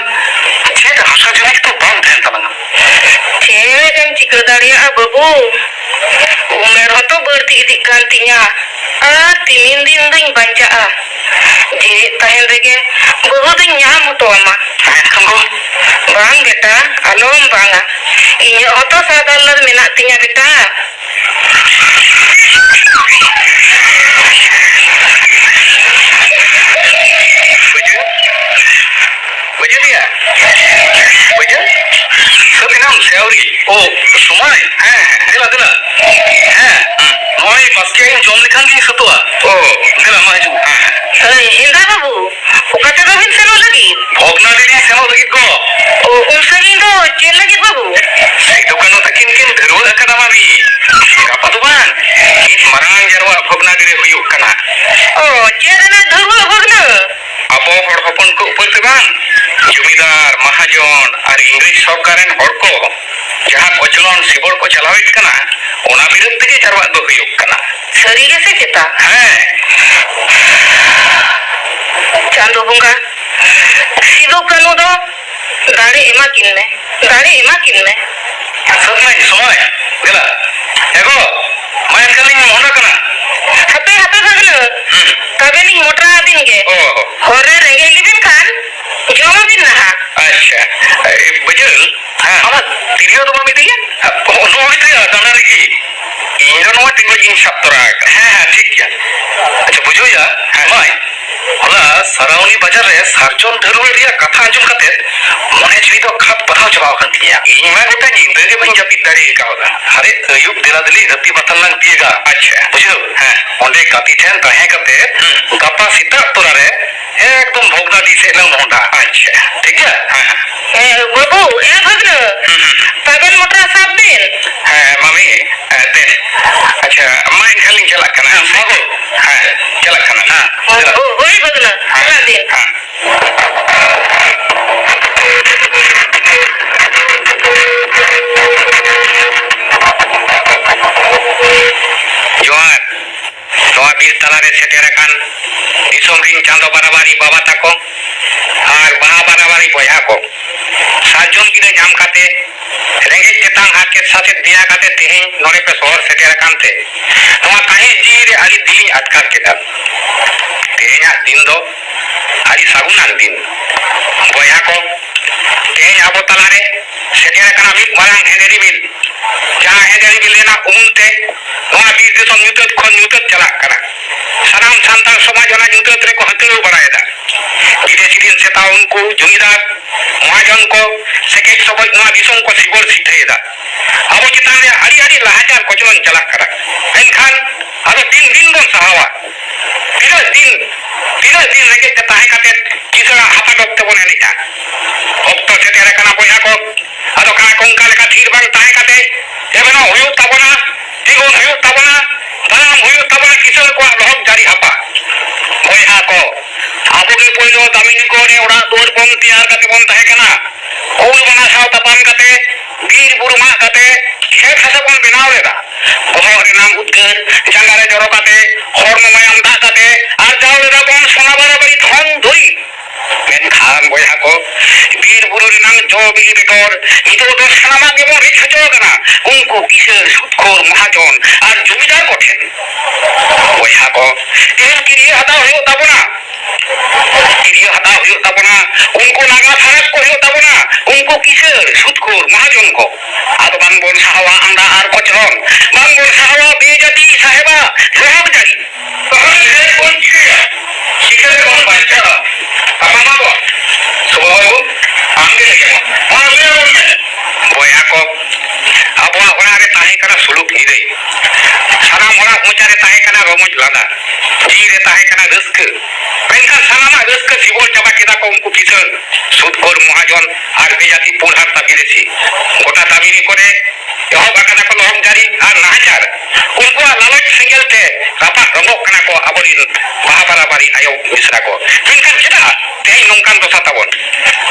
ᱪᱮᱫ ᱦᱟᱥᱟ ᱡᱚᱢᱤ ᱠᱚ ᱵᱟᱝ ᱛᱟᱦᱮᱱ ᱛᱟᱞᱟᱝᱟ᱾ ᱪᱮᱫ ᱮᱢ ᱪᱤᱠᱟᱹ ᱫᱟᱲᱮᱭᱟᱜᱼᱟ ᱵᱟᱹᱵᱩ? ᱩᱢᱮᱨ ᱦᱚᱸᱛᱚ ᱵᱟᱹᱲᱛᱤ ᱤᱫᱤᱜ ᱠᱟᱱ ᱛᱤᱧᱟ, ᱟᱨ ᱛᱤᱢᱤᱱ ᱫᱤᱱ ᱫᱩᱧ ᱵᱟᱧᱪᱟᱜᱼᱟ? ᱡᱤᱣᱮᱫ ᱛᱟᱦᱮᱱ ᱨᱮᱜᱮ ᱵᱟᱹᱦᱩ ᱫᱩᱧ ᱧᱟᱢ ᱦᱚᱴᱚ ᱟᱢᱟ᱾ ᱢᱮᱱᱠᱷᱟᱱ ᱜᱚ? ᱵᱟᱝ ᱵᱮᱴᱟ, ᱟᱞᱚᱢ ᱵᱟᱝᱟ, ᱤᱧᱟᱹᱜ ᱦᱚᱸᱛᱚ ᱥᱟᱫ ᱟᱞᱞᱟᱫ ᱢᱮᱱᱟᱜ ᱛᱤᱧᱟ ᱵᱮᱴᱟ᱾ ᱵᱩᱡᱷᱟᱹᱣ? ᱵᱩᱡᱷᱟᱹᱣ ᱜᱮᱭᱟ? ᱵᱩᱡᱷᱟᱹᱣ? ᱥᱟᱹᱛ ᱮᱱᱟᱢ ᱥᱮ ᱟᱹᱣᱨᱤ? ᱳ, ᱥᱚᱢᱚᱭ? ᱦᱮᱸ, ᱦᱮᱸ, ᱫᱮᱞᱟ, ᱫᱮᱞᱟ᱾ ᱦᱮᱸ, ᱦᱩᱸ᱾ ᱱᱚᱜᱼᱚᱭ ᱵᱟᱥᱠᱮ ᱤᱧ ᱡᱚᱢ ᱞᱮᱠᱷᱟᱱ ᱜᱤᱧ ᱥᱟᱹᱛᱚᱜᱼᱟ᱾ ᱳ, ᱫᱮᱞᱟ, ᱢᱟ ᱦᱤᱡᱩᱜ ᱢᱮ᱾ ᱦᱮᱸ, ᱦᱮᱸ᱾ ᱦᱮᱸ, ᱦᱮᱸᱫᱟ ᱵᱟᱹᱵᱩ, ᱚᱠᱟ ᱛᱮᱫᱚ ᱵᱤᱱ ᱥᱮᱱᱚᱜ ᱞᱟᱹᱜᱤᱫ? ᱵᱷᱚᱜᱽᱱᱟᱰᱤ ᱞᱤᱧ ᱥᱮᱱᱚᱜ ᱞᱟᱹᱜᱤᱫ ᱜᱚ᱾ ᱳ, ᱩᱱ ᱥᱟᱺᱜᱤᱧ ᱫᱚ ᱪᱮᱫ ᱞᱟᱹᱜᱤᱫ ᱵᱟᱹᱵᱩ? ᱥᱤᱫᱩ ᱠᱟᱹᱱᱦᱩ ᱛᱟᱹᱠᱤᱱ ᱠᱤᱱ ᱫᱷᱟᱹᱨᱣᱟᱹᱜ ᱟᱠᱟᱫᱟ ᱢᱟᱹᱢᱤ᱾ ᱜᱟᱯᱟ ᱫᱚ ᱵᱟᱝ, ᱢᱤᱫ ᱢᱟᱨᱟᱝ ᱡᱟᱨᱣᱟ ᱵᱷᱚᱜᱽᱱᱟᱰᱤ ᱨᱮ ᱦᱩᱭᱩᱜ ᱠᱟᱱᱟ᱾ ᱳ, ᱪᱮᱫ ᱨᱮᱱᱟᱜ ᱫᱷᱟᱹᱨᱣᱟᱹᱜ ᱵᱷᱚᱜᱽᱱᱟᱹ? ᱟᱵᱚ ᱦᱚᱲ ᱦᱚᱯᱚᱱ ᱠᱚ ᱩᱯᱟᱹᱨ ᱛᱮ ᱵᱟᱝ, ᱡᱚᱢᱤᱫᱟᱨ, ᱢᱟᱦᱟᱡᱚᱱ ᱟᱨ ᱤᱝᱨᱮᱡᱽ ᱥᱚᱨᱠᱟᱨ ᱨᱮᱱ ᱦᱚᱲ ᱠᱚ ᱡᱟᱦᱟᱸ ᱠᱚᱪᱞᱚᱱ ᱥᱤᱵᱚᱲ ᱠᱚ ᱪᱟᱞᱟᱣᱮᱫ ᱠᱟᱱᱟ, ᱚᱱᱟ ᱵᱤᱨᱩᱫᱽ ᱛᱮᱜᱮ ᱡᱟᱨᱣᱟᱜ ᱫᱚ ᱦᱩᱭᱩᱜ ᱠᱟᱱᱟ᱾ ᱥᱟᱹᱨᱤ ᱜᱮᱥᱮ ᱪᱮᱛᱟ? ᱦᱮᱸ᱾ ᱪᱟᱸᱫᱳ ᱵᱚᱸᱜᱟ, ᱥᱤᱫᱩ ᱠᱟᱹᱱᱩ ᱫᱚ ᱫᱟᱲᱮ ᱮᱢᱟ ᱠᱤᱱ ᱢᱮ, ᱫᱟᱲᱮ ᱮᱢᱟ ᱠᱤᱱ ᱢᱮ᱾ ᱥᱟᱹᱛ ᱱᱟᱹᱧ ᱥᱚᱢᱚᱭ, ᱫᱮᱞᱟ᱾ ᱮ ᱜᱚ, ᱢᱟ ᱮᱱᱠᱷᱟᱱ ᱞᱤᱧ ᱢᱚᱦᱰᱟ ᱠᱟᱱᱟ᱾ ᱦᱟᱯᱮ, ᱦᱟᱯᱮ ᱵᱷᱟᱹᱜᱽᱱᱟᱹ, ᱦᱩᱸ᱾ ᱛᱚᱵᱮ ᱞᱤᱧ ᱢᱚᱴᱨᱟ ᱟᱹᱵᱤᱱ ᱜᱮ᱾ ᱚ, ᱚ᱾ ᱦᱚᱨ ᱨᱮ ᱨᱮᱸᱜᱮᱡ ᱞᱮᱵᱤᱱ ᱠᱷᱟᱱ ᱡᱚᱢ ᱟᱹᱵᱤᱱ ᱱᱟᱦᱟᱜ᱾ ᱟᱪᱪᱷᱟ, ᱮ, ᱵᱟᱹᱡᱟᱹᱞ, ᱦᱮᱸ᱾ ᱟᱢᱟᱜ ᱛᱤᱨᱭᱳ ᱫᱚ ᱵᱟᱢ ᱤᱫᱤᱭᱟ? ᱚ, ᱱᱚᱜᱼᱚᱭ ᱛᱚᱭᱟ, ᱫᱟᱬᱟ ᱨᱮᱜᱮ᱾ ᱤᱧ ᱫᱚ ᱱᱚᱣᱟ ᱴᱮᱸᱜᱚᱡ ᱜᱤᱧ ᱥᱟᱵ ᱛᱚᱨᱟ ᱟᱠᱟᱫᱟ᱾ ᱦᱮᱸ, ᱦᱮᱸ, ᱴᱷᱤᱠ ᱜᱮᱭᱟ᱾ ᱟᱪᱪᱷᱟ, ᱵᱩᱡᱷᱟᱹᱣᱭᱟ? ᱦᱮᱸ᱾ ᱢᱟᱹᱭ, ᱦᱚᱞᱟ ᱥᱟᱨᱟᱣᱱᱤ ᱵᱟᱡᱟᱨ ᱨᱮ ᱥᱟᱨᱡᱚᱢ ᱰᱷᱟᱹᱨᱣᱟᱹᱜ ᱨᱮᱭᱟᱜ ᱠᱟᱛᱷᱟ ᱟᱸᱡᱚᱢ ᱠᱟᱛᱮ ᱢᱚᱱᱮ ᱡᱤᱣᱤ ᱫᱚ ᱠᱷᱟᱫᱽ ᱵᱟᱫᱷᱟᱣ ᱪᱟᱵᱟ ᱟᱠᱟᱱ ᱛᱤᱧᱟ᱾ ᱤᱧ ᱢᱟ ᱜᱚᱴᱟ ᱧᱤᱫᱟᱹ ᱜᱮ ᱵᱟᱹᱧ ᱡᱟᱹᱯᱤᱫ ᱫᱟᱲᱮ ᱟᱠᱟᱣᱫᱟ᱾ ᱟᱨᱮ ᱟᱹᱭᱩᱵ ᱫᱮᱞᱟ ᱫᱮᱞᱤ ᱦᱟᱹᱛᱤ ᱵᱟᱛᱷᱟᱱ ᱞᱟᱝ ᱛᱤᱭᱟᱹᱜᱟ᱾ ᱟᱪᱪᱷᱟ᱾ ᱵᱩᱡᱷᱟᱹᱣ? ᱦᱮᱸ᱾ ᱚᱸᱰᱮ ᱜᱟᱛᱮ ᱴᱷᱮᱱ ᱛᱟᱦᱮᱸ ᱠᱟᱛᱮ ᱦᱩᱸ᱾ ᱜᱟᱯᱟ ᱥᱮᱛᱟᱜ ᱛᱚᱨᱟ ᱨᱮ ᱮᱠᱫᱚᱢ ᱵᱷᱚᱜᱽᱱᱟᱰᱤ ᱥᱮᱫ ᱞᱟᱝ ᱢᱚᱦᱰᱟ᱾ ᱟᱪᱪᱷᱟ᱾ ᱴᱷᱤᱠ ᱜᱮᱭᱟ? ᱦᱮᱸ, ᱦᱮᱸ᱾ ᱮ, ᱵᱟᱹᱵᱩ, ᱮ ᱵᱷᱟᱹᱜᱽᱱᱟᱹ, ᱦᱩᱸ, ᱦᱩᱸ᱾ ᱛᱟᱵᱮᱱ ᱢᱚᱴᱨᱟ ᱥᱟᱵ ᱵᱤᱱ᱾ ᱦᱮᱸ, ᱢᱟᱢᱤ, ᱮ, ᱫᱮ᱾ ᱟᱪᱪᱷᱟ, ᱢᱟ ᱮᱱᱠᱷᱟᱱ ᱞᱤᱧ ᱪᱟᱞᱟᱜ ᱠᱟᱱᱟ᱾ ᱦᱮᱸ, ᱵᱟᱹᱵᱩ᱾ ᱦᱮᱸ, ᱪᱟᱞᱟᱜ ᱠᱟᱱᱟ᱾ ᱦᱮᱸ, ᱦᱳᱭ, ᱪᱟᱞᱟᱜ᱾ ᱦᱳᱭ, ᱵᱷᱟᱹᱜᱽᱱᱟᱹ, ᱦᱮᱸ, ᱪᱟᱞᱟᱜ ᱵᱤᱱ᱾ ᱦᱮᱸ᱾ ᱡᱚᱦᱟᱨ᱾ ᱱᱚᱣᱟ ᱵᱤᱨ ᱛᱟᱞᱟᱨᱮ ᱥᱮᱴᱮᱨ ᱟᱠᱟᱱ ᱫᱤᱥᱚᱢ ᱨᱤᱱ ᱪᱟᱸᱫᱚ ᱵᱟᱨᱟᱵᱟᱨᱤ ᱵᱟᱵᱟ ᱛᱟᱠᱚ ᱟᱨ ᱵᱟᱦᱟ ᱵᱟᱨᱟᱵᱟᱨᱤ ᱵᱚᱭᱦᱟ ᱠᱚ, ᱥᱟᱨᱡᱚᱢ ᱜᱤᱨᱟᱹ ᱧᱟᱢ ᱠᱟᱛᱮ, ᱨᱮᱸᱜᱮᱡ ᱛᱮᱛᱟᱝ ᱦᱟᱨᱠᱮᱛ ᱥᱟᱥᱮᱛ ᱫᱮᱭᱟ ᱠᱟᱛᱮ ᱛᱮᱦᱮᱧ ᱱᱚᱰᱮ ᱯᱮ ᱥᱚᱦᱚᱨ ᱥᱮᱴᱮᱨ ᱟᱠᱟᱱ ᱛᱮ ᱱᱚᱣᱟ ᱛᱟᱦᱮᱸ ᱡᱤᱣᱤ ᱨᱮ ᱟᱹᱰᱤ ᱫᱤᱞᱤᱧ ᱟᱴᱠᱟᱨ ᱠᱮᱫᱟ᱾ ᱛᱮᱦᱮᱧᱟᱜ ᱫᱤᱱ ᱫᱚ ᱟᱹᱰᱤ ᱥᱟᱹᱜᱩᱱᱟᱱ ᱫᱤᱱ᱾ ᱵᱚᱭᱦᱟ ᱠᱚ, ᱛᱮᱦᱮᱧ ᱟᱵᱚ ᱛᱟᱞᱟᱨᱮ ᱥᱮᱴᱮᱨ ᱟᱠᱟᱱᱟ ᱢᱤᱫ ᱢᱟᱨᱟᱝ ᱦᱮᱸᱫᱮ ᱨᱤᱢᱤᱞ᱾ ᱡᱟᱦᱟᱸ ᱦᱮᱸᱫᱮ ᱨᱤᱢᱤᱞ ᱨᱮᱱᱟᱜ ᱩᱢᱩᱞ ᱛᱮ ᱱᱚᱣᱟ ᱵᱤᱨ ᱫᱤᱥᱚᱢ ᱧᱩᱛᱟᱹᱛ ᱠᱷᱚᱱ ᱧᱩᱛᱟᱹᱛ ᱪᱟᱞᱟᱜ ᱠᱟᱱᱟ᱾ ᱥᱟᱱᱟᱢ ᱥᱟᱱᱛᱟᱲ ᱥᱚᱢᱟᱡᱽ ᱚᱱᱟ ᱧᱩᱛᱟᱹᱛ ᱨᱮᱠᱚ ᱦᱟᱹᱛᱲᱟᱹᱣ ᱵᱟᱲᱟᱭᱮᱫᱟ᱾ ᱵᱤᱫᱮᱥᱤ ᱨᱤᱱ ᱥᱮᱛᱟ ᱩᱱᱠᱩ ᱡᱚᱢᱤᱫᱟᱨ, ᱢᱚᱦᱟᱡᱚᱱ ᱠᱚ, ᱥᱮᱠᱮᱡ ᱥᱚᱵᱚᱡ ᱱᱚᱣᱟ ᱫᱤᱥᱚᱢ ᱠᱚ ᱥᱤᱵᱚᱲ ᱥᱤᱛᱷᱟᱹᱭᱮᱫᱟ᱾ ᱟᱵᱚ ᱪᱮᱛᱟᱱ ᱨᱮ ᱟᱹᱰᱤ ᱟᱹᱰᱤ ᱱᱟᱦᱟᱪᱟᱨ ᱠᱚᱪᱞᱚᱱ ᱪᱟᱞᱟᱜ ᱠᱟᱱᱟ᱾ ᱢᱮᱱᱠᱷᱟᱱ ᱟᱫᱚ ᱛᱤᱱ ᱫᱤᱱ ᱵᱚᱱ ᱥᱟᱦᱟᱣᱟ? ᱛᱤᱱᱟᱹᱜ ᱫᱤᱱ, ᱛᱤᱱᱟᱹᱜ ᱫᱤᱱ ᱨᱮᱸᱜᱮᱡ ᱛᱮ ᱛᱟᱦᱮᱸ ᱠᱟᱛᱮ ᱠᱤᱥᱟᱹᱬᱟᱜ ᱦᱟᱯᱟ ᱰᱚᱜ ᱛᱮᱵᱚᱱ ᱮᱱᱮᱡᱼᱟ? ᱚᱠᱛᱚ ᱥᱮᱴᱮᱨ ᱟᱠᱟᱱᱟ ᱵᱚᱭᱦᱟ ᱠᱚ, ᱟᱫᱚ ᱠᱟᱬᱟ ᱠᱚᱝᱠᱟ ᱞᱮᱠᱟ ᱛᱷᱤᱨ ᱵᱟᱝ ᱛᱟᱦᱮᱸ ᱠᱟᱛᱮ ᱮᱵᱷᱮᱱᱚᱜ ᱦᱩᱭᱩᱜ ᱛᱟᱵᱚᱱᱟ, ᱛᱤᱸᱜᱩᱱ ᱦᱩᱭᱩᱜ ᱛᱟᱵᱚᱱᱟ, ᱛᱟᱲᱟᱢ ᱦᱩᱭᱩᱜ ᱛᱟᱵᱚᱱᱟ ᱠᱤᱥᱟᱹᱬ ᱠᱚᱣᱟᱜ ᱰᱚᱦᱚᱠ ᱡᱟᱹᱨᱤ ᱦᱟᱯᱟ᱾ ᱵᱚᱭᱦᱟ ᱠᱚ, ᱟᱵᱚ ᱜᱮ ᱯᱳᱭᱞᱳ ᱫᱟᱢᱤᱱᱤ ᱠᱚ ᱨᱮ ᱚᱲᱟᱜ ᱫᱩᱣᱟᱹᱨ ᱵᱚᱱ ᱛᱮᱭᱟᱨ ᱠᱟᱛᱮ ᱵᱚᱱ ᱛᱟᱦᱮᱸ ᱠᱟᱱᱟ᱾ ᱠᱩᱞ ᱵᱟᱱᱟ ᱥᱟᱶ ᱛᱟᱯᱟᱢ ᱠᱟᱛᱮ, ᱵᱤᱨ ᱵᱩᱨᱩ ᱢᱟᱜ ᱠᱟᱛᱮ, ᱠᱷᱮᱛ ᱦᱟᱥᱟ ᱵᱚᱱ ᱵᱮᱱᱟᱣ ᱞᱮᱫᱟ᱾ ᱵᱚᱦᱚᱜ ᱨᱮᱱᱟᱜ ᱩᱫᱽᱜᱟᱹᱨ ᱡᱟᱸᱜᱟ ᱨᱮ ᱡᱚᱨᱚ ᱠᱟᱛᱮ, ᱦᱚᱲᱢᱚ ᱢᱟᱭᱟᱢ ᱫᱟᱜ ᱠᱟᱛᱮ, ᱟᱨᱡᱟᱣ ᱞᱮᱫᱟ ᱵᱚᱱ ᱥᱚᱱᱟ ᱵᱟᱨᱟᱵᱟᱨᱤ ᱫᱷᱚᱱ ᱫᱩᱨᱤᱵᱽ᱾ ᱢᱮᱱᱠᱷᱟᱱ ᱵᱚᱭᱦᱟ ᱠᱚ, ᱵᱤᱨ ᱵᱩᱨᱩ ᱨᱮᱱᱟᱜ ᱡᱚ ᱵᱤᱞᱤ ᱵᱮᱜᱚᱨ ᱱᱤᱛᱚᱜ ᱫᱚ ᱥᱟᱱᱟᱢᱟᱜ ᱜᱮᱵᱚᱱ ᱨᱮᱡ ᱦᱚᱪᱚ ᱟᱠᱟᱱᱟ ᱩᱱᱠᱩ ᱠᱤᱥᱟᱹᱬ ᱥᱩᱫᱽᱠᱷᱳᱨ ᱢᱚᱦᱟᱡᱚᱱ ᱟᱨ ᱡᱚᱢᱤᱫᱟᱨ ᱠᱚᱴᱷᱮᱱ᱾ ᱵᱚᱭᱦᱟ ᱠᱚ, ᱛᱮᱦᱮᱧ ᱠᱤᱨᱭᱟᱹ ᱦᱟᱛᱟᱣ ᱦᱩᱭᱩᱜ ᱛᱟᱵᱚᱱᱟ᱾ ᱠᱤᱨᱭᱟᱹ ᱦᱟᱛᱟᱣ ᱦᱩᱭᱩᱜ ᱛᱟᱵᱚᱱᱟ, ᱩᱱᱠᱩ ᱱᱟᱜᱟ ᱯᱷᱟᱨᱟᱠ ᱠᱚ ᱦᱩᱭᱩᱜ ᱛᱟᱵᱚᱱᱟ, ᱩᱱᱠᱩ ᱠᱤᱥᱟᱹᱬ ᱥᱩᱫᱽᱠᱷᱳᱨ ᱢᱚᱦᱟᱡᱚᱱ ᱠᱚ᱾ ᱟᱫᱚ ᱵᱟᱝᱵᱚᱱ ᱥᱟᱦᱟᱣᱟ ᱟᱸᱫᱟ ᱟᱨ ᱠᱚᱪᱞᱚᱱ, ᱵᱟᱝᱵᱚᱱ ᱥᱟᱦᱟᱣᱟ ᱵᱮᱡᱟᱹᱛᱤ ᱥᱟᱦᱮᱵᱟ ᱰᱚᱦᱚᱠ ᱡᱟᱹᱨᱤ᱾ ᱛᱟᱦᱚᱞᱮ ᱪᱮᱫ ᱵᱚᱱ ᱪᱤᱠᱟᱹᱭᱟ? ᱪᱤᱠᱟᱹ ᱛᱟᱦᱮᱸ ᱠᱟᱱᱟ ᱥᱩᱞᱩᱠ ᱱᱤᱨᱟᱹᱭ᱾ ᱥᱟᱱᱟᱢ ᱦᱚᱲᱟᱜ ᱢᱚᱪᱟ ᱨᱮ ᱛᱟᱦᱮᱸ ᱠᱟᱱᱟ ᱨᱚᱢᱚᱡᱽ ᱞᱟᱸᱫᱟ, ᱡᱤᱣᱤ ᱨᱮ ᱛᱟᱦᱮᱸ ᱠᱟᱱᱟ ᱨᱟᱹᱥᱠᱟᱹ᱾ ᱢᱮᱱᱠᱷᱟᱱ ᱥᱟᱱᱟᱢᱟᱜ ᱨᱟᱹᱥᱠᱟᱹ ᱥᱤᱵᱚᱞ ᱪᱟᱵᱟ ᱠᱮᱫᱟ ᱠᱚ ᱩᱱᱠᱩ ᱠᱤᱥᱟᱹᱬ ᱥᱩᱫᱽᱠᱷᱳᱨ ᱢᱚᱦᱟᱡᱚᱱ ᱟᱨ ᱵᱮᱡᱟᱹᱛᱤ ᱯᱩᱸᱰ ᱦᱟᱨᱛᱟ ᱵᱤᱫᱮᱥᱤ᱾ ᱜᱚᱴᱟ ᱫᱟᱢᱤᱱᱤ ᱠᱚᱨᱮ ᱮᱦᱚᱵ ᱟᱠᱟᱫᱟ ᱠᱚ ᱞᱚᱦᱚᱢ ᱡᱟᱹᱨᱤ ᱟᱨ ᱱᱟᱦᱟᱪᱟᱨ᱾ ᱩᱱᱠᱩᱣᱟᱜ ᱞᱟᱞᱚᱪ ᱥᱮᱸᱜᱮᱞ ᱛᱮ ᱨᱟᱯᱟᱜ ᱨᱚᱸᱜᱚᱜ ᱠᱟᱱᱟ ᱠᱚ ᱟᱵᱚᱨᱤᱱ ᱵᱟᱦᱟ ᱵᱟᱨᱟᱵᱟᱨᱤ ᱟᱭᱳ ᱢᱤᱥᱨᱟ ᱠᱚ᱾ ᱢᱮᱱᱠᱷᱟᱱ ᱪᱮᱫᱟᱜ ᱛᱮᱦᱮᱧ ᱱᱚᱝᱠᱟᱱ ᱫᱚᱥᱟ ᱛᱟᱵᱚᱱ?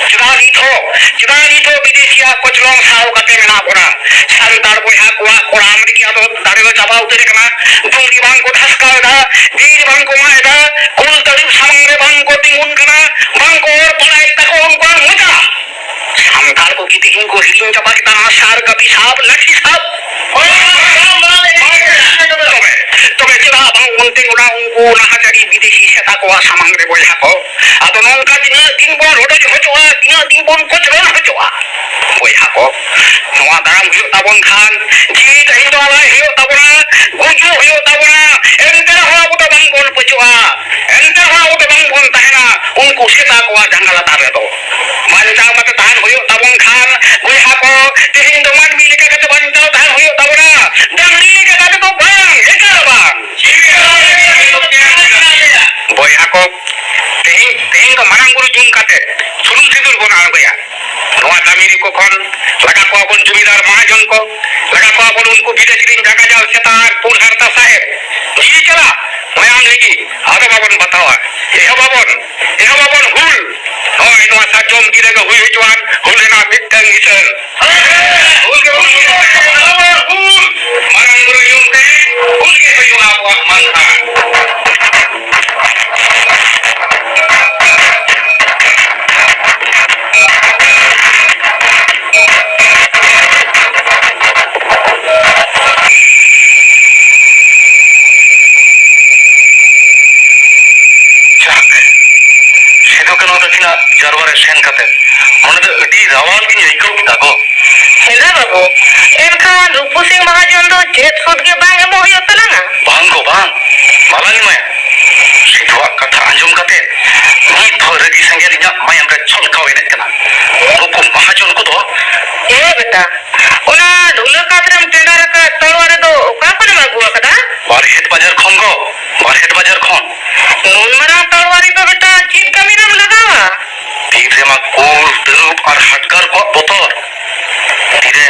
ᱪᱮᱫᱟᱜ ᱱᱤᱛ ᱦᱚᱸ, ᱪᱮᱫᱟᱜ ᱱᱤᱛ ᱦᱚᱸ ᱵᱤᱫᱮᱥᱤᱭᱟᱜ ᱠᱚᱪᱞᱚᱱ ᱥᱟᱶ ᱠᱟᱛᱮ ᱢᱮᱱᱟᱜ ᱵᱚᱱᱟ? ᱥᱟᱱᱛᱟᱲ ᱵᱚᱭᱦᱟ ᱠᱚᱣᱟᱜ ᱠᱚᱲᱟᱢ ᱨᱮᱜᱮ ᱟᱫᱚ ᱫᱟᱲᱮ ᱫᱚ ᱪᱟᱵᱟ ᱩᱛᱟᱹᱨ ᱟᱠᱟᱱᱟ᱾ ᱰᱩᱝᱨᱤ ᱵᱟᱝ ᱠᱚ ᱫᱷᱟᱥᱠᱟᱣ ᱮᱫᱟ, ᱵᱤᱨ ᱵᱟᱝ ᱠᱚ ᱢᱟᱜ ᱮᱫᱟ, ᱠᱩᱞ ᱛᱟᱹᱨᱩᱵ ᱥᱟᱢᱟᱝ ᱨᱮ ᱵᱟᱝ ᱠᱚ ᱛᱤᱸᱜᱩᱱ ᱠᱟᱱᱟ, ᱵᱟᱝ ᱠᱚ ᱚᱨ ᱯᱟᱲᱟᱭᱮᱫ ᱛᱟᱠᱚ ᱩᱱᱠᱩᱣᱟᱜ ᱢᱚᱪᱟ᱾ ᱥᱟᱱᱛᱟᱲ ᱠᱚ ᱠᱤ ᱛᱮᱦᱮᱧ ᱠᱚ ᱦᱤᱲᱤᱧ ᱪᱟᱵᱟ ᱠᱮᱫᱟ ᱟᱸᱜ ᱥᱟᱨ, ᱠᱟᱹᱯᱤ ᱥᱟᱵ, ᱞᱟᱴᱷᱤ ᱥᱟᱵ? ᱛᱚᱵᱮ, ᱛᱚᱵᱮ ᱪᱮᱫᱟᱜ ᱵᱟᱝ ᱵᱚᱱ ᱛᱤᱸᱜᱩᱱᱟ ᱩᱱᱠᱩ ᱱᱟᱦᱟᱪᱟᱨᱤ ᱵᱤᱫᱮᱥᱤ ᱥᱮᱛᱟ ᱠᱚᱣᱟᱜ ᱥᱟᱢᱟᱝ ᱨᱮ ᱵᱚᱭᱦᱟ ᱠᱚ? ᱟᱫᱚ ᱱᱚᱝᱠᱟ ᱛᱤᱱᱟᱹᱜ ᱫᱤᱱ ᱵᱚᱱ ᱨᱚᱰᱚᱡ ᱦᱚᱪᱚᱜᱼᱟ, ᱛᱤᱱᱟᱹᱜ ᱫᱤᱱ ᱵᱚᱱ ᱠᱚᱪᱞᱚᱱ ᱦᱚᱪᱚᱜᱼᱟ ᱵᱚᱭᱦᱟ ᱠᱚ? ᱱᱚᱣᱟ ᱫᱟᱨᱟᱢ ᱦᱩᱭᱩᱜ ᱛᱟᱵᱚᱱ ᱠᱷᱟᱱ, ᱡᱤᱣᱤ ᱛᱮᱦᱮᱧ ᱫᱚ ᱟᱞᱟᱭ ᱦᱩᱭᱩᱜ ᱛᱟᱵᱚᱱᱟ, ᱜᱩᱡᱩᱜ ᱦᱩᱭᱩᱜ ᱛᱟᱵᱚᱱᱟ᱾ ᱮᱱᱛᱮ ᱨᱮᱦᱚᱸ ᱟᱵᱚ ᱫᱚ ᱵᱟᱝ ᱵᱚᱱ ᱯᱟᱹᱪᱚᱜᱼᱟ, ᱮᱱᱛᱮ ᱨᱮᱦᱚᱸ ᱟᱵᱚ ᱫᱚ ᱵᱟᱝ ᱵᱚᱱ ᱛᱟᱦᱮᱱᱟ ᱩᱱᱠᱩ ᱥᱮᱛᱟ ᱠᱚᱣᱟᱜ ᱡᱟᱸᱜᱟ ᱞᱟᱛᱟᱨ ᱨᱮᱫᱚ᱾ ᱵᱟᱧᱪᱟᱣ ᱠᱟᱛᱮ ᱛᱟᱦᱮᱱ ᱦᱩᱭᱩᱜ ᱛᱟᱵᱚᱱ ᱠᱷᱟᱱ, ᱵᱚᱭᱦᱟ ᱠᱚ, ᱛᱮᱦᱮᱧ ᱫᱚ ᱢᱟᱹᱱᱢᱤ ᱞᱮᱠᱟ ᱠᱟᱛᱮ ᱵᱟᱧᱪᱟᱣ ᱛᱟᱦᱮᱱ ᱦᱩᱭᱩᱜ ᱛᱟᱵᱚᱱᱟ᱾ ᱰᱟᱝᱨᱤ ᱞᱮᱠᱟ ᱠᱟᱛᱮ ᱫᱚ ᱵᱟᱝ, ᱮᱠᱟᱞ ᱵᱟᱝ᱾ ᱵᱚᱭᱦᱟ ᱠᱚ, ᱛᱮᱦᱮᱧ, ᱛᱮᱦᱮᱧ ᱫᱚ ᱢᱟᱨᱟᱝ ᱵᱩᱨᱩ ᱧᱩᱢ ᱠᱟᱛᱮ ᱥᱩᱱᱩᱢ ᱥᱤᱸᱫᱩᱨ ᱵᱚᱱ ᱟᱬᱜᱚᱭᱟ᱾ ᱱᱚᱣᱟ ᱫᱟᱢᱤᱱᱤ ᱠᱚ ᱠᱷᱚᱱ ᱞᱟᱜᱟ ᱠᱚᱣᱟ ᱵᱚᱱ ᱡᱚᱢᱤᱫᱟᱨ ᱢᱟᱦᱟᱡᱚᱱ ᱠᱚ, ᱞᱟᱜᱟ ᱠᱚᱣᱟ ᱵᱚᱱ ᱩᱱᱠᱩ ᱵᱤᱫᱮᱥᱤ ᱨᱤᱱ ᱡᱟᱸᱜᱟ ᱡᱟᱞ ᱥᱮᱛᱟ ᱟᱨ ᱯᱩᱸᱰ ᱦᱟᱨᱛᱟ ᱥᱟᱦᱮᱵ᱾ ᱡᱤᱣᱤ ᱪᱟᱞᱟᱜ ᱢᱟᱭᱟᱢ ᱞᱤᱸᱜᱤ, ᱟᱫᱚ ᱵᱟᱵᱚᱱ ᱵᱟᱛᱟᱣᱟ᱾ ᱮᱦᱚᱵᱟᱵᱚᱱ, ᱮᱦᱚᱵᱟᱵᱚᱱ ᱦᱩᱞ᱾ ᱦᱳᱭ, ᱱᱚᱣᱟ ᱥᱟᱨᱡᱚᱢ ᱜᱤᱨᱟᱹ ᱜᱮ ᱦᱩᱭ ᱦᱚᱪᱚᱣᱟᱱ ᱦᱩᱞ ᱨᱮᱱᱟᱜ ᱢᱤᱫᱴᱟᱝ ᱱᱤᱥᱟᱹᱱ᱾ ᱦᱩᱞ ᱜᱮ ᱦᱩᱭᱩᱜᱼᱟ, ᱦᱩᱞ᱾ ᱢᱟᱨᱟᱝ ᱵᱩᱨᱩ ᱧᱩᱢ ᱛᱮ ᱦᱩᱞ ᱜᱮ ᱦᱩᱭᱩᱜᱼᱟ ᱟᱵᱚᱣᱟᱜ ᱢᱟᱱᱛᱷᱟᱱ᱾ ᱡᱟᱠ, ᱥᱤᱫᱩ ᱠᱟᱹᱱᱦᱩ ᱛᱟᱹᱠᱤᱱᱟᱜ ᱡᱟᱨᱣᱟ ᱨᱮ ᱥᱮᱱ ᱠᱟᱛᱮ ᱢᱚᱱᱮ ᱫᱚ ᱟᱹᱰᱤ ᱨᱟᱣᱟᱞ ᱜᱤᱧ ᱟᱹᱭᱠᱟᱹᱣ ᱠᱮᱫᱟ ᱜᱚ᱾ ᱦᱮᱸᱫᱟ ᱵᱟᱹᱵᱩ, ᱮᱱᱠᱷᱟᱱ ᱨᱩᱯᱩ ᱥᱤᱝ ᱢᱟᱦᱟᱡᱚᱱ ᱫᱚ ᱪᱮᱫ ᱥᱩᱫ ᱜᱮ ᱵᱟᱝ ᱮᱢᱚᱜ ᱦᱩᱭᱩᱜ ᱛᱟᱞᱟᱝᱟ? ᱵᱟᱝ ᱜᱚ, ᱵᱟᱝ᱾ ᱢᱟᱞᱟᱱᱤ ᱢᱟᱭᱟ, ᱥᱤᱫᱷᱩᱣᱟᱜ ᱠᱟᱛᱷᱟ ᱟᱸᱡᱚᱢ ᱠᱟᱛᱮ ᱢᱤᱫ ᱫᱷᱟᱣ ᱨᱟᱹᱜᱤ ᱥᱮᱸᱜᱮᱞ ᱤᱧᱟᱜ ᱢᱟᱭᱟᱢ ᱨᱮ ᱪᱷᱚᱞᱠᱟᱣ ᱮᱱᱮᱡ ᱠᱟᱱᱟ᱾ ᱱᱩᱠᱩ ᱢᱟᱦᱟᱡᱚᱱ ᱠᱚᱫᱚ᱾ ᱮ ᱵᱮᱴᱟ, ᱚᱱᱟ ᱰᱷᱩᱞᱟᱹ ᱠᱟᱸᱛ ᱨᱮᱢ ᱴᱮᱸᱰᱟᱨ ᱵᱟᱨᱦᱮᱴ ᱵᱟᱡᱟᱨ ᱠᱷᱚᱱ ᱜᱚ, ᱵᱟᱨᱦᱮᱴ ᱵᱟᱡᱟᱨ ᱠᱷᱚᱱ᱾ ᱱᱩᱱ ᱢᱟᱨᱟᱝ ᱛᱟᱲᱣᱟᱨᱤ ᱫᱚ ᱵᱮᱴᱟ ᱪᱮᱫ ᱠᱟᱹᱢᱤ ᱨᱮᱢ ᱞᱟᱜᱟᱣᱟ? ᱛᱤᱱ ᱨᱮᱢᱟ ᱠᱩᱞ, ᱛᱟᱹᱨᱩᱵ ᱟᱨ ᱦᱟᱰᱜᱟᱨ ᱠᱚᱣᱟᱜ ᱵᱚᱛᱚᱨ᱾ ᱛᱤᱨᱮ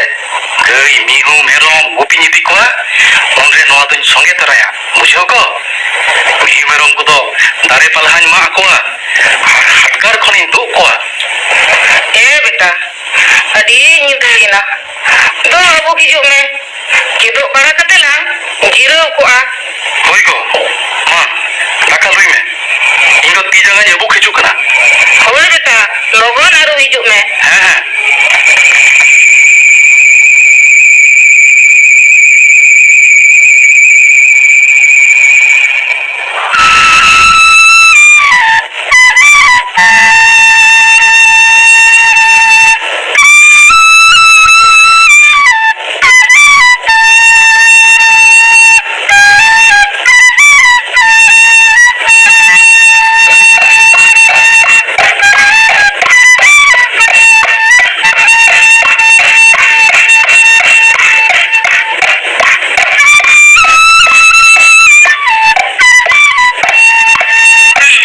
ᱜᱟᱹᱭ, ᱢᱤᱦᱩ, ᱢᱮᱨᱚᱢ ᱜᱩᱯᱤᱧ ᱤᱫᱤ ᱠᱚᱣᱟ, ᱩᱱᱨᱮ ᱱᱚᱣᱟ ᱫᱚᱧ ᱥᱚᱸᱜᱮ ᱛᱚᱨᱟᱭᱟ᱾ ᱵᱩᱡᱷᱟᱹᱣ ᱠᱚ? ᱢᱤᱦᱩ ᱢᱮᱨᱚᱢ ᱠᱚᱫᱚ ᱫᱟᱨᱮ ᱯᱟᱞᱦᱟᱧ ᱢᱟᱜ ᱟᱠᱚᱣᱟ ᱟᱨ ᱦᱟᱰᱜᱟᱨ ᱠᱷᱚᱱᱤᱧ ᱫᱩᱜ ᱠᱚᱣᱟ᱾ ᱦᱮᱸ ᱵᱮᱴᱟ, ᱟᱹᱰᱤ ᱧᱤᱫᱟᱹᱭᱮᱱᱟ᱾ ᱫᱚ ᱟᱹᱜᱩ ᱦᱤᱡᱩᱜ ᱢᱮ᱾ ᱠᱮᱫᱳᱜ ᱵᱟᱲᱟ ᱠᱟᱛᱮ ᱞᱟᱝ ᱡᱤᱨᱟᱹᱣ ᱠᱚᱜᱼᱟ᱾ ᱦᱳᱭ ᱜᱚ, ᱢᱟ, ᱫᱟᱠᱟ ᱞᱩᱭ ᱢᱮ᱾ ᱤᱧ ᱫᱚ ᱛᱤ ᱡᱟᱸᱜᱟᱧ ᱟᱹᱵᱩᱠ ᱦᱤᱡᱩᱜ ᱠᱟᱱᱟ᱾ ᱦᱳᱭ ᱵᱮᱴᱟ, ᱞᱚᱜᱚᱱ ᱟᱹᱨᱩᱵ ᱦᱤᱡᱩᱜ ᱢᱮ᱾ ᱦᱮᱸ, ᱦᱮᱸ᱾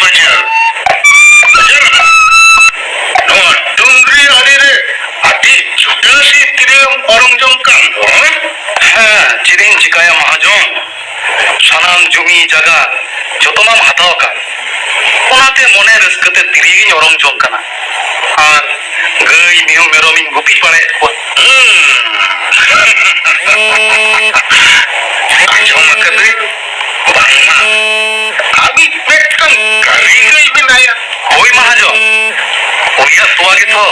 ᱵᱟᱡᱟᱨ, ᱵᱟᱡᱟᱨ᱾ ᱱᱚᱣᱟ ᱰᱩᱝᱨᱤ ᱟᱲᱮ ᱨᱮ ᱟᱹᱰᱤ ᱪᱷᱩᱴᱟᱹ ᱥᱟᱺᱦᱤᱡ ᱛᱤᱨᱮᱢ ᱚᱨᱚᱝ ᱡᱚᱝ ᱠᱟᱱ ᱫᱚ, ᱦᱮᱸ? ᱦᱮᱸ, ᱪᱮᱫ ᱤᱧ ᱪᱤᱠᱟᱹᱭᱟ ᱢᱟᱦᱟᱡᱚᱱ? ᱥᱟᱱᱟᱢ ᱡᱩᱢᱤ ᱡᱟᱭᱜᱟ ᱡᱚᱛᱚ ᱢᱟᱢ ᱦᱟᱛᱟᱣ ᱟᱠᱟᱫ᱾ ᱚᱱᱟᱛᱮ ᱢᱚᱱᱮ ᱨᱟᱹᱥᱠᱟᱹ ᱛᱮ ᱛᱤᱨᱭᱳᱧ ᱚᱨᱚᱝ ᱡᱚᱝ ᱠᱟᱱᱟ᱾ ᱟᱨ ᱜᱟᱹᱭ, ᱢᱤᱦᱩ, ᱢᱮᱨᱚᱢᱤᱧ ᱜᱩᱯᱤ ᱵᱟᱲᱟᱭᱮᱫ ᱠᱚᱣᱟ᱾ ᱦᱩᱸ᱾ ᱟᱸᱡᱚᱢ ᱟᱠᱟᱫᱟᱹᱧ ᱵᱟᱝᱢᱟ ᱟᱹᱵᱤᱱ ᱢᱤᱫᱴᱟᱝ ᱠᱟᱹᱨᱤ ᱜᱟᱹᱭ ᱢᱮᱱᱟᱭᱟ᱾ ᱦᱳᱭ ᱢᱟᱦᱟᱡᱚᱱ, ᱩᱱᱤᱭᱟᱜ ᱛᱚᱣᱟ ᱜᱮᱛᱚ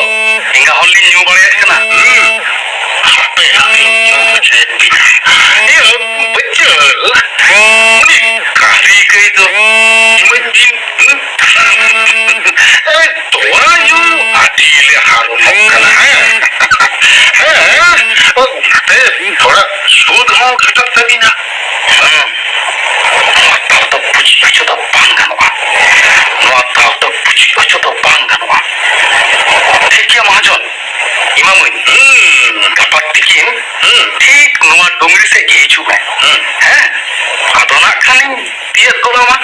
ᱮᱸᱜᱟ ᱦᱚᱲ ᱞᱤᱧ ᱧᱩ ᱵᱟᱲᱟᱭᱮᱫ ᱠᱟᱱᱟ᱾ ᱦᱩᱸ᱾ ᱦᱟᱯᱮ ᱦᱟᱯᱮ, ᱧᱩ ᱦᱚᱪᱚᱭᱮᱫ ᱵᱤᱱᱟ᱾ ᱤᱭᱟᱹ, ᱵᱟᱹᱪᱟᱹᱞ, ᱩᱱᱤ ᱠᱟᱹᱨᱤ ᱜᱟᱹᱭ ᱫᱚ ᱮᱢᱟᱹᱧ ᱵᱤᱱ᱾ ᱦᱩᱸ? ᱮ, ᱛᱚᱣᱟ ᱧᱩ ᱟᱹᱰᱤ ᱞᱮ ᱦᱟᱨᱚᱱᱚᱜ ᱠᱟᱱᱟ, ᱦᱮᱸ? ᱦᱮᱸ, ᱚᱱᱟᱛᱮ ᱛᱷᱚᱲᱟ ᱥᱩᱫ ᱦᱚᱸ ᱜᱷᱟᱴᱟᱜ ᱛᱟᱹᱵᱤᱱᱟ᱾ ᱦᱮᱸ, ᱱᱚᱣᱟ ᱛᱟᱞ ᱫᱚ ᱯᱩᱪᱤ ᱦᱚᱪᱚ ᱫᱚ ᱵᱟᱝ ᱜᱟᱱᱚᱜᱼᱟ᱾ ᱱᱚᱣᱟ ᱛᱟᱞ ᱫᱚ ᱯᱩᱪᱤ ᱦᱚᱪᱚ ᱫᱚ ᱵᱟᱝ ᱜᱟᱱᱚᱜᱼᱟ᱾ ᱴᱷᱤᱠ ᱜᱮᱭᱟ ᱢᱟᱦᱟᱡᱚᱱ, ᱮᱢᱟᱢᱟᱹᱧ᱾ ᱦᱩᱸ᱾ ᱜᱟᱯᱟ ᱛᱤᱠᱤᱱ ᱦᱩᱸ᱾ ᱴᱷᱤᱠ ᱱᱚᱣᱟ ᱰᱩᱝᱨᱤ ᱥᱮᱫ ᱜᱮ ᱦᱤᱡᱩᱜ ᱢᱮ᱾ ᱦᱩᱸ᱾ ᱦᱮᱸ? ᱠᱷᱟᱱᱤᱧ ᱛᱤᱭᱟᱹᱜ ᱜᱚᱫ ᱟᱢᱟ᱾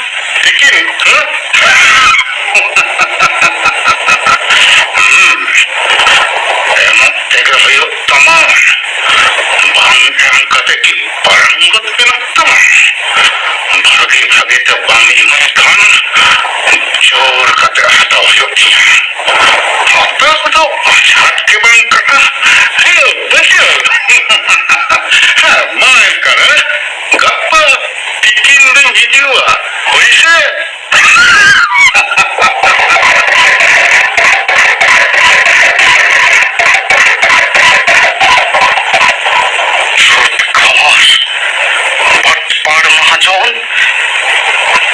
ᱛᱤᱠᱤᱱ, ᱦᱮᱸ? ᱦᱩᱸ᱾ ᱮᱢᱚᱜ ᱛᱮᱜᱮ ᱦᱩᱭᱩᱜ ᱛᱟᱢᱟ᱾ ᱵᱟᱝ ᱮᱢ ᱠᱟᱛᱮ ᱠᱤ ᱯᱟᱨᱚᱢ ᱜᱚᱫ ᱜᱟᱱᱚᱜ ᱛᱟᱢᱟ? ᱵᱷᱟᱜᱮ ᱵᱷᱟᱜᱮ ᱛᱮ ᱵᱟᱢ ᱮᱢᱟᱭ ᱠᱷᱟᱱ ᱡᱳᱨ ᱠᱟᱛᱮ ᱦᱟᱛᱟᱣ ᱦᱩᱭᱩᱜ ᱛᱤᱧᱟ᱾ ᱦᱟᱛᱟᱣ ᱫᱚ ᱟᱡᱷᱟᱴ ᱜᱮ ᱵᱟᱝ ᱠᱟᱱᱟ᱾ ᱦᱮᱸ, ᱵᱩᱡᱷᱟᱹᱣ᱾ ᱦᱮᱸ, ᱢᱟ ᱮᱱᱠᱷᱟᱱ ᱜᱟᱯᱟ ᱛᱤᱠᱤᱱ ᱨᱤᱧ ᱦᱤᱡᱩᱜᱼᱟ, ᱦᱳᱭ ᱥᱮ? ᱥᱩᱫ ᱠᱷᱚᱢᱚᱨ, ᱵᱟᱴᱯᱟᱲ ᱢᱟᱦᱟᱡᱚᱱ,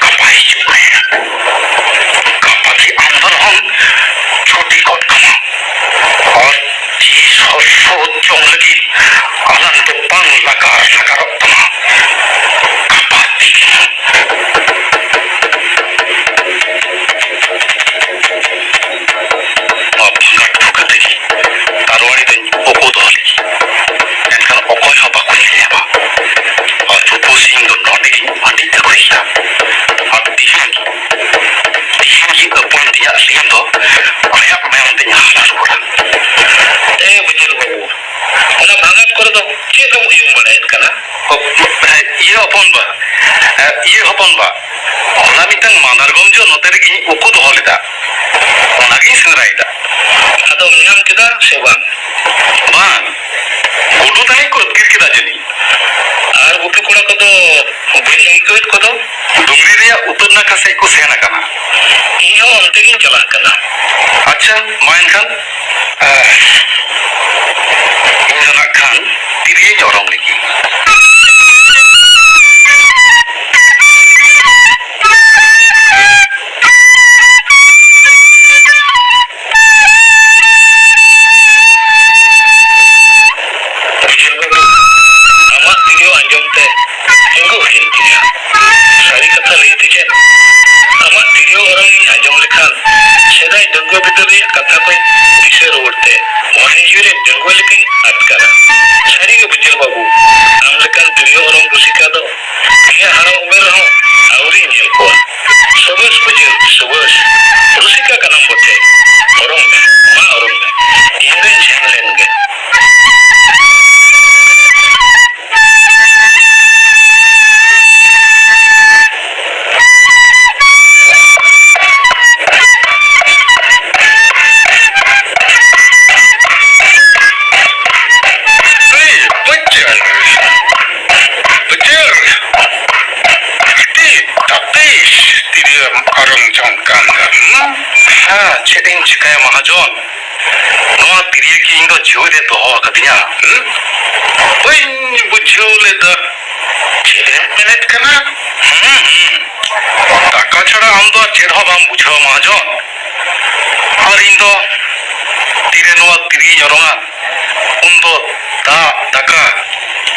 ᱜᱟᱯᱟ ᱦᱤᱡᱩᱜ ᱢᱮ᱾ ᱜᱟᱯᱟ ᱜᱮ ᱟᱢ ᱫᱚ ᱱᱚᱦᱚᱢ ᱪᱷᱩᱴᱤ ᱜᱚᱫ ᱠᱟᱢᱟ᱾ ᱟᱨ ᱛᱤᱥ ᱦᱚᱸ ᱥᱩᱫ ᱡᱚᱢ ᱞᱟᱹᱜᱤᱫ ᱟᱞᱟᱝ ᱫᱚ ᱵᱟᱝ ᱞᱟᱜᱟᱨ ᱞᱟᱜᱟᱨᱚᱜ ᱛᱟᱢᱟ᱾ ᱜᱟᱯᱟ ᱛᱤᱠᱤᱱ ᱱᱚᱣᱟ ᱵᱷᱟᱸᱜᱟᱴ ᱠᱚ ᱠᱟᱛᱮ ᱜᱮ ᱛᱟᱨᱣᱟᱲᱤ ᱫᱚᱧ ᱩᱠᱩ ᱫᱚᱦᱚ ᱞᱮᱜᱮ᱾ ᱢᱮᱱᱠᱷᱟᱱ ᱚᱠᱚᱭ ᱦᱚᱸ ᱵᱟᱠᱚ ᱧᱮᱞ ᱧᱟᱢᱟ᱾ ᱟᱨ ᱨᱩᱯᱩ ᱥᱤᱝ ᱫᱚ ᱱᱚᱰᱮ ᱜᱤᱧ ᱢᱟᱹᱰᱤ ᱟᱹᱜᱩᱭᱮᱭᱟ᱾ ᱟᱨ ᱛᱤᱦᱤᱧ ᱜᱮ, ᱛᱤᱦᱤᱧ ᱜᱮ ᱟᱹᱯᱟᱹᱱ ᱛᱮᱭᱟᱜ ᱥᱤᱢ ᱫᱚ ᱟᱭᱟᱜ ᱢᱟᱭᱟᱢ ᱛᱮᱧ ᱦᱟᱞᱟ ᱨᱩᱣᱟᱹᱲᱟ᱾ ᱮ ᱵᱩᱡᱷᱟᱹᱞ ᱵᱟᱹᱵᱩ, ᱚᱱᱟ ᱵᱷᱟᱸᱜᱟᱴ ᱠᱚᱨᱮ ᱫᱚ ᱪᱮᱫ ᱮᱢ ᱩᱭᱩᱝ ᱵᱟᱲᱟᱭᱮᱫ ᱠᱟᱱᱟ? ᱚ, ᱤᱭᱟᱹ ᱦᱚᱯᱚᱱ ᱵᱟ, ᱮ, ᱤᱭᱟᱹ ᱦᱚᱯᱚᱱ ᱵᱟ, ᱦᱚᱞᱟ ᱢᱤᱫᱴᱟᱝ ᱢᱟᱸᱫᱟᱨᱜᱚᱢ ᱡᱚ ᱱᱚᱛᱮ ᱨᱮᱜᱮᱧ ᱩᱠᱩ ᱫᱚᱦᱚ ᱞᱮᱫᱟ, ᱚᱱᱟᱜᱤᱧ ᱥᱮᱸᱫᱽᱨᱟᱭᱮᱫᱟ᱾ ᱟᱫᱚᱢ ᱧᱟᱢ ᱠᱮᱫᱟ ᱥᱮ ᱵᱟᱝ? ᱵᱟᱝ, ᱜᱩᱰᱩ ᱛᱟᱹᱱᱤᱡ ᱠᱚ ᱟᱹᱛᱠᱤᱨ ᱠᱮᱫᱟ ᱡᱟᱹᱱᱤᱡ᱾ ᱟᱨ ᱜᱩᱯᱤ ᱠᱚᱲᱟ ᱠᱚᱫᱚ ᱵᱟᱹᱧ ᱟᱹᱭᱠᱟᱹᱣᱮᱫ ᱠᱚᱫᱚ? ᱰᱩᱝᱨᱤ ᱨᱮᱭᱟᱜ ᱩᱛᱟᱹᱨ ᱱᱟᱠᱷᱟ ᱥᱮᱫ ᱠᱚ ᱥᱮᱱ ᱟᱠᱟᱱᱟ᱾ ᱤᱧ ᱦᱚᱸ ᱚᱱᱛᱮ ᱜᱤᱧ ᱪᱟᱞᱟᱜ ᱠᱟᱱᱟ᱾ ᱟᱪᱪᱷᱟ, ᱢᱟ ᱮᱱᱠᱷᱟᱱ, ᱮ, ᱤᱧ ᱫᱚ ᱱᱟᱜ ᱠᱷᱟᱱ ᱛᱤᱨᱭᱳᱧ ᱚᱨᱚᱝ ᱞᱮᱜᱮ᱾ ᱵᱤᱡᱚᱭ ᱵᱟᱹᱵᱩ, ᱟᱢᱟᱜ ᱛᱤᱨᱭᱳ ᱟᱸᱡᱚᱢ ᱛᱮ ᱛᱤᱸᱜᱩ ᱦᱩᱭᱮᱱ ᱛᱤᱧᱟ᱾ ᱥᱟᱹᱨᱤ ᱠᱟᱛᱷᱟ ᱞᱟᱹᱭ ᱛᱮ ᱪᱮᱫ, ᱟᱢᱟᱜ ᱛᱤᱨᱭᱳ ᱚᱨᱚᱝ ᱤᱧ ᱟᱸᱡᱚᱢ ᱞᱮᱠᱷᱟᱱ ᱥᱮᱫᱟᱭ ᱰᱟᱺᱜᱩᱣᱟᱹ ᱵᱤᱫᱟᱹᱞ ᱨᱮᱭᱟᱜ ᱠᱟᱛᱷᱟ ᱠᱚᱧ ᱫᱤᱥᱟᱹ ᱨᱩᱣᱟᱹᱲ ᱛᱮ ᱢᱚᱱᱮ ᱡᱤᱣᱤ ᱨᱮ ᱰᱟᱺᱜᱩᱣᱟᱹ ᱞᱮᱠᱟᱧ ᱟᱴᱠᱟᱨᱟ᱾ ᱥᱟᱹᱨᱤ ᱜᱮ ᱵᱤᱡᱚᱭ ᱵᱟᱹᱵᱩ, ᱟᱢ ᱞᱮᱠᱟᱱ ᱛᱤᱨᱭᱳ ᱚᱨᱚᱝ ᱨᱩᱥᱤᱠᱟ ᱫᱚ ᱱᱤᱭᱟᱹ ᱦᱟᱲᱟᱢ ᱩᱢᱮᱨ ᱟᱨᱚᱢ ᱡᱚᱢ ᱠᱟᱱ ᱫᱚ, ᱦᱩᱸ? ᱦᱮᱸ, ᱪᱮᱫ ᱤᱧ ᱪᱤᱠᱟᱹᱭᱟ ᱢᱟᱦᱟᱡᱚᱱ? ᱱᱚᱣᱟ ᱛᱤᱨᱭᱟᱹ ᱠᱤ ᱤᱧ ᱫᱚ ᱡᱤᱣᱤ ᱨᱮ ᱫᱚᱦᱚ ᱟᱠᱟᱫᱤᱧᱟ? ᱦᱩᱸ? ᱵᱟᱹᱧ ᱵᱩᱡᱷᱟᱹᱣ ᱞᱮᱫᱟ᱾ ᱪᱮᱫ ᱮᱢ ᱢᱮᱱᱮᱫ ᱠᱟᱱᱟ? ᱦᱩᱸ, ᱦᱩᱸ᱾ ᱫᱟᱠᱟ ᱪᱷᱟᱲᱟ ᱟᱢ ᱫᱚ ᱪᱮᱫ ᱦᱚᱸ ᱵᱟᱢ ᱵᱩᱡᱷᱟᱹᱣᱟ ᱢᱟᱦᱟᱡᱚᱱ᱾ ᱟᱨ ᱤᱧ ᱫᱚ ᱛᱤᱨᱮ ᱱᱚᱣᱟ ᱛᱤᱨᱭᱳᱧ ᱚᱨᱚᱝᱟ, ᱩᱱᱫᱚ ᱫᱟᱜ, ᱫᱟᱠᱟ,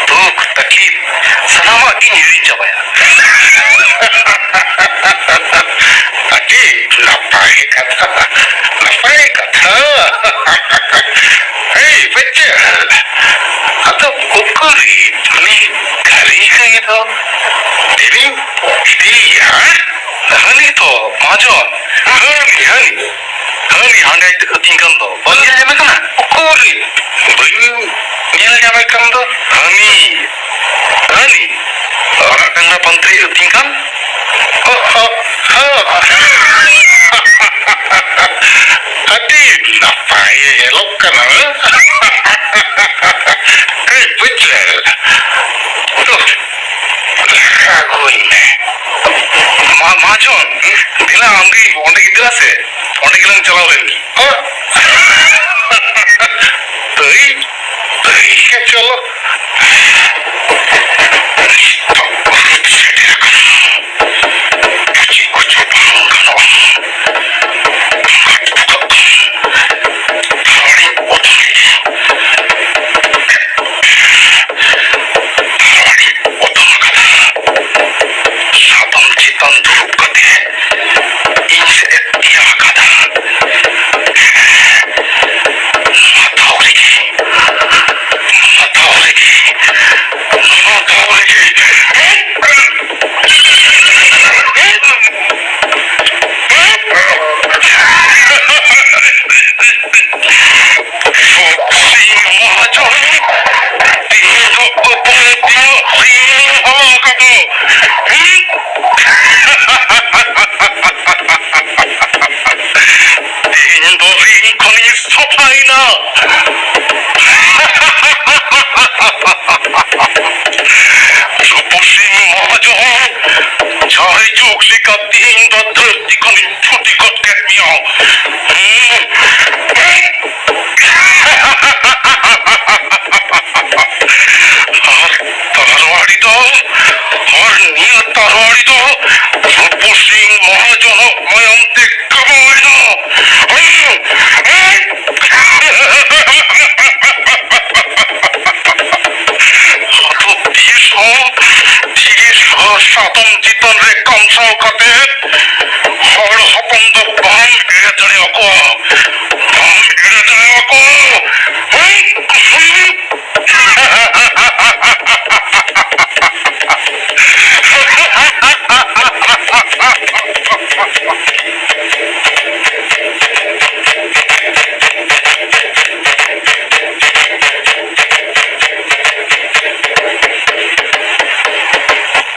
ᱫᱩᱠ, ᱛᱟᱹᱠᱞᱤᱯ ᱥᱟᱱᱟᱢᱟᱜ ᱜᱤᱧ ᱦᱤᱲᱤᱧ ᱪᱟᱵᱟᱭᱟ᱾ ᱟᱹᱰᱤ ᱱᱟᱯᱟᱭ ᱠᱟᱛᱷᱟ, ᱱᱟᱯᱟᱭ ᱠᱟᱛᱷᱟ᱾ ᱮᱭ ᱵᱟᱪᱪᱟ, ᱟᱫᱚ ᱩᱠᱩᱨᱤᱡ ᱩᱱᱤ ᱠᱟᱹᱨᱤ ᱠᱟᱹᱭ ᱫᱚ ᱛᱤᱨᱤᱧ ᱤᱫᱤᱭᱮᱭᱟ? ᱦᱟᱹᱱᱤ ᱛᱚ, ᱢᱟᱦᱟᱡᱚᱱ, ᱦᱟᱹᱱᱤ, ᱦᱟᱹᱱᱤ᱾ ᱦᱟᱹᱱᱤ ᱦᱟᱸᱰᱮ ᱟᱹᱛᱤᱧ ᱠᱟᱱ ᱫᱚ᱾ ᱵᱟᱢ ᱧᱮᱞ ᱧᱟᱢᱮ ᱠᱟᱱᱟ? ᱩᱠᱩᱨᱤᱡ ᱵᱟᱹᱧ ᱧᱮᱞ ᱧᱟᱢᱮ ᱠᱟᱱ ᱫᱚ? ᱦᱟᱹᱱᱤ, ᱦᱟᱹᱱᱤ ᱟᱨᱟᱜ ᱰᱟᱝᱨᱟ ᱯᱟᱱᱛᱮᱭ ᱟᱹᱛᱤᱧ ᱠᱟᱱ᱾ ᱚ, ᱚ, ᱚ᱾ ᱟᱹᱰᱤ ᱱᱟᱯᱟᱭᱮ ᱧᱮᱞᱚᱜ ᱠᱟᱱᱟ᱾ ᱮᱭ ᱯᱟᱹᱪᱨᱟᱹ, ᱫᱩ, ᱫᱟᱠᱟ ᱟᱹᱜᱩᱣᱟᱹᱧ ᱢᱮ᱾ ᱢᱟ, ᱢᱟᱦᱟᱡᱚᱱ, ᱫᱮᱞᱟ ᱟᱢᱜᱮ ᱚᱸᱰᱮ ᱜᱮ ᱫᱮᱞᱟ ᱥᱮ, ᱚᱸᱰᱮ ᱜᱮᱞᱟᱝ ᱪᱟᱞᱟᱣ ᱞᱮᱱ ᱜᱮ᱾ ᱦᱚᱸ? ᱫᱟᱹᱭ, ᱫᱟᱹᱭ ᱜᱮ ᱪᱚᱞᱚ᱾ ᱱᱤᱛᱚᱜ ᱵᱟᱹᱦᱩ ᱥᱮᱴᱮᱨ ᱟᱠᱟᱱᱟ᱾ ᱪᱮᱫ ᱠᱚᱪᱚ ᱵᱟᱝ ᱜᱟᱱᱚᱜᱼᱟ᱾ ᱟᱸᱜᱟᱛ ᱵᱚᱦᱚᱜ ᱠᱷᱚᱱ ᱯᱷᱟᱲᱤᱧ ᱚᱰᱚᱠ ᱮᱫᱟ᱾ ᱯᱷᱟᱲᱤᱧ ᱚᱰᱚᱠ ᱟᱠᱟᱫᱟ᱾ ᱥᱟᱫᱚᱢ ᱪᱮᱛᱟᱱ ᱫᱩᱲᱩᱵ ᱠᱟᱛᱮ ᱤᱧ ᱥᱮᱫ ᱮ ᱛᱤᱭᱟ ᱟᱠᱟᱫᱟ᱾ ᱱᱚᱣᱟ ᱫᱷᱟᱣ ᱨᱮᱜᱮ, ᱱᱚᱣᱟ ᱫᱷᱟᱣ ᱦᱟᱛᱚᱢ ᱪᱮᱛᱟᱱ ᱨᱮ ᱠᱟᱢᱥᱟᱣ ᱠᱟᱛᱮ ᱦᱚᱲ ᱦᱚᱯᱚᱱ ᱫᱚ ᱵᱟᱢ ᱮᱲᱮ ᱫᱟᱲᱮᱭᱟᱠᱚᱣᱟ, ᱵᱟᱢ ᱮᱲᱮ ᱫᱟᱲᱮᱭᱟᱠᱚᱣᱟ᱾ ᱦᱩᱸ, ᱦᱩᱸ᱾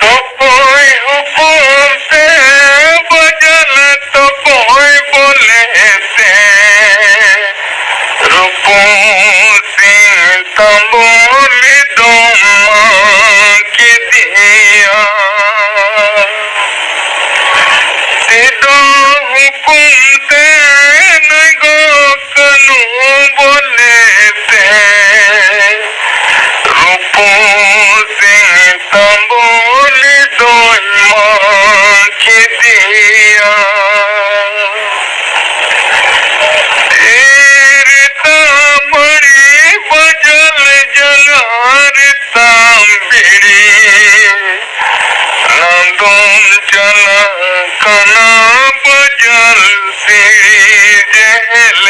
ᱛᱚᱠᱚᱭ ᱦᱚᱯᱚᱱ ᱛᱮ ᱵᱟᱡᱟᱞ ᱛᱚᱠᱚᱭ ᱵᱚᱞᱮ ᱛᱮ ᱨᱩᱯᱚᱥᱤ ᱛᱟᱢᱵᱚᱞᱤ ᱫᱚᱢ ᱢᱟᱜ ᱠᱮᱫᱮᱭᱟ᱾ ᱥᱤᱫᱚ ᱦᱩᱠᱩᱢ ᱛᱮ ᱱᱩᱭ ᱜᱚ ᱠᱟᱹᱱᱩ ᱵᱚᱞᱮ ᱛᱮ ᱨᱩᱯᱚᱥᱤ ᱛᱟᱢᱵᱚᱞᱤ ᱫᱚᱭ ᱢᱟᱜ ᱠᱮᱫᱮᱭᱟ᱾ ᱛᱤᱨᱮ ᱛᱟᱢᱟᱲᱤ ᱵᱟᱡᱟᱞ ᱡᱟᱞᱟᱨ ᱛᱟᱢ ᱵᱤᱲᱤ, ᱱᱟᱫᱚᱢ ᱪᱟᱞᱟᱜ ᱠᱟᱱᱟ ᱵᱟᱡᱟᱞ ᱥᱤᱲᱤ ᱡᱮᱦᱮᱞ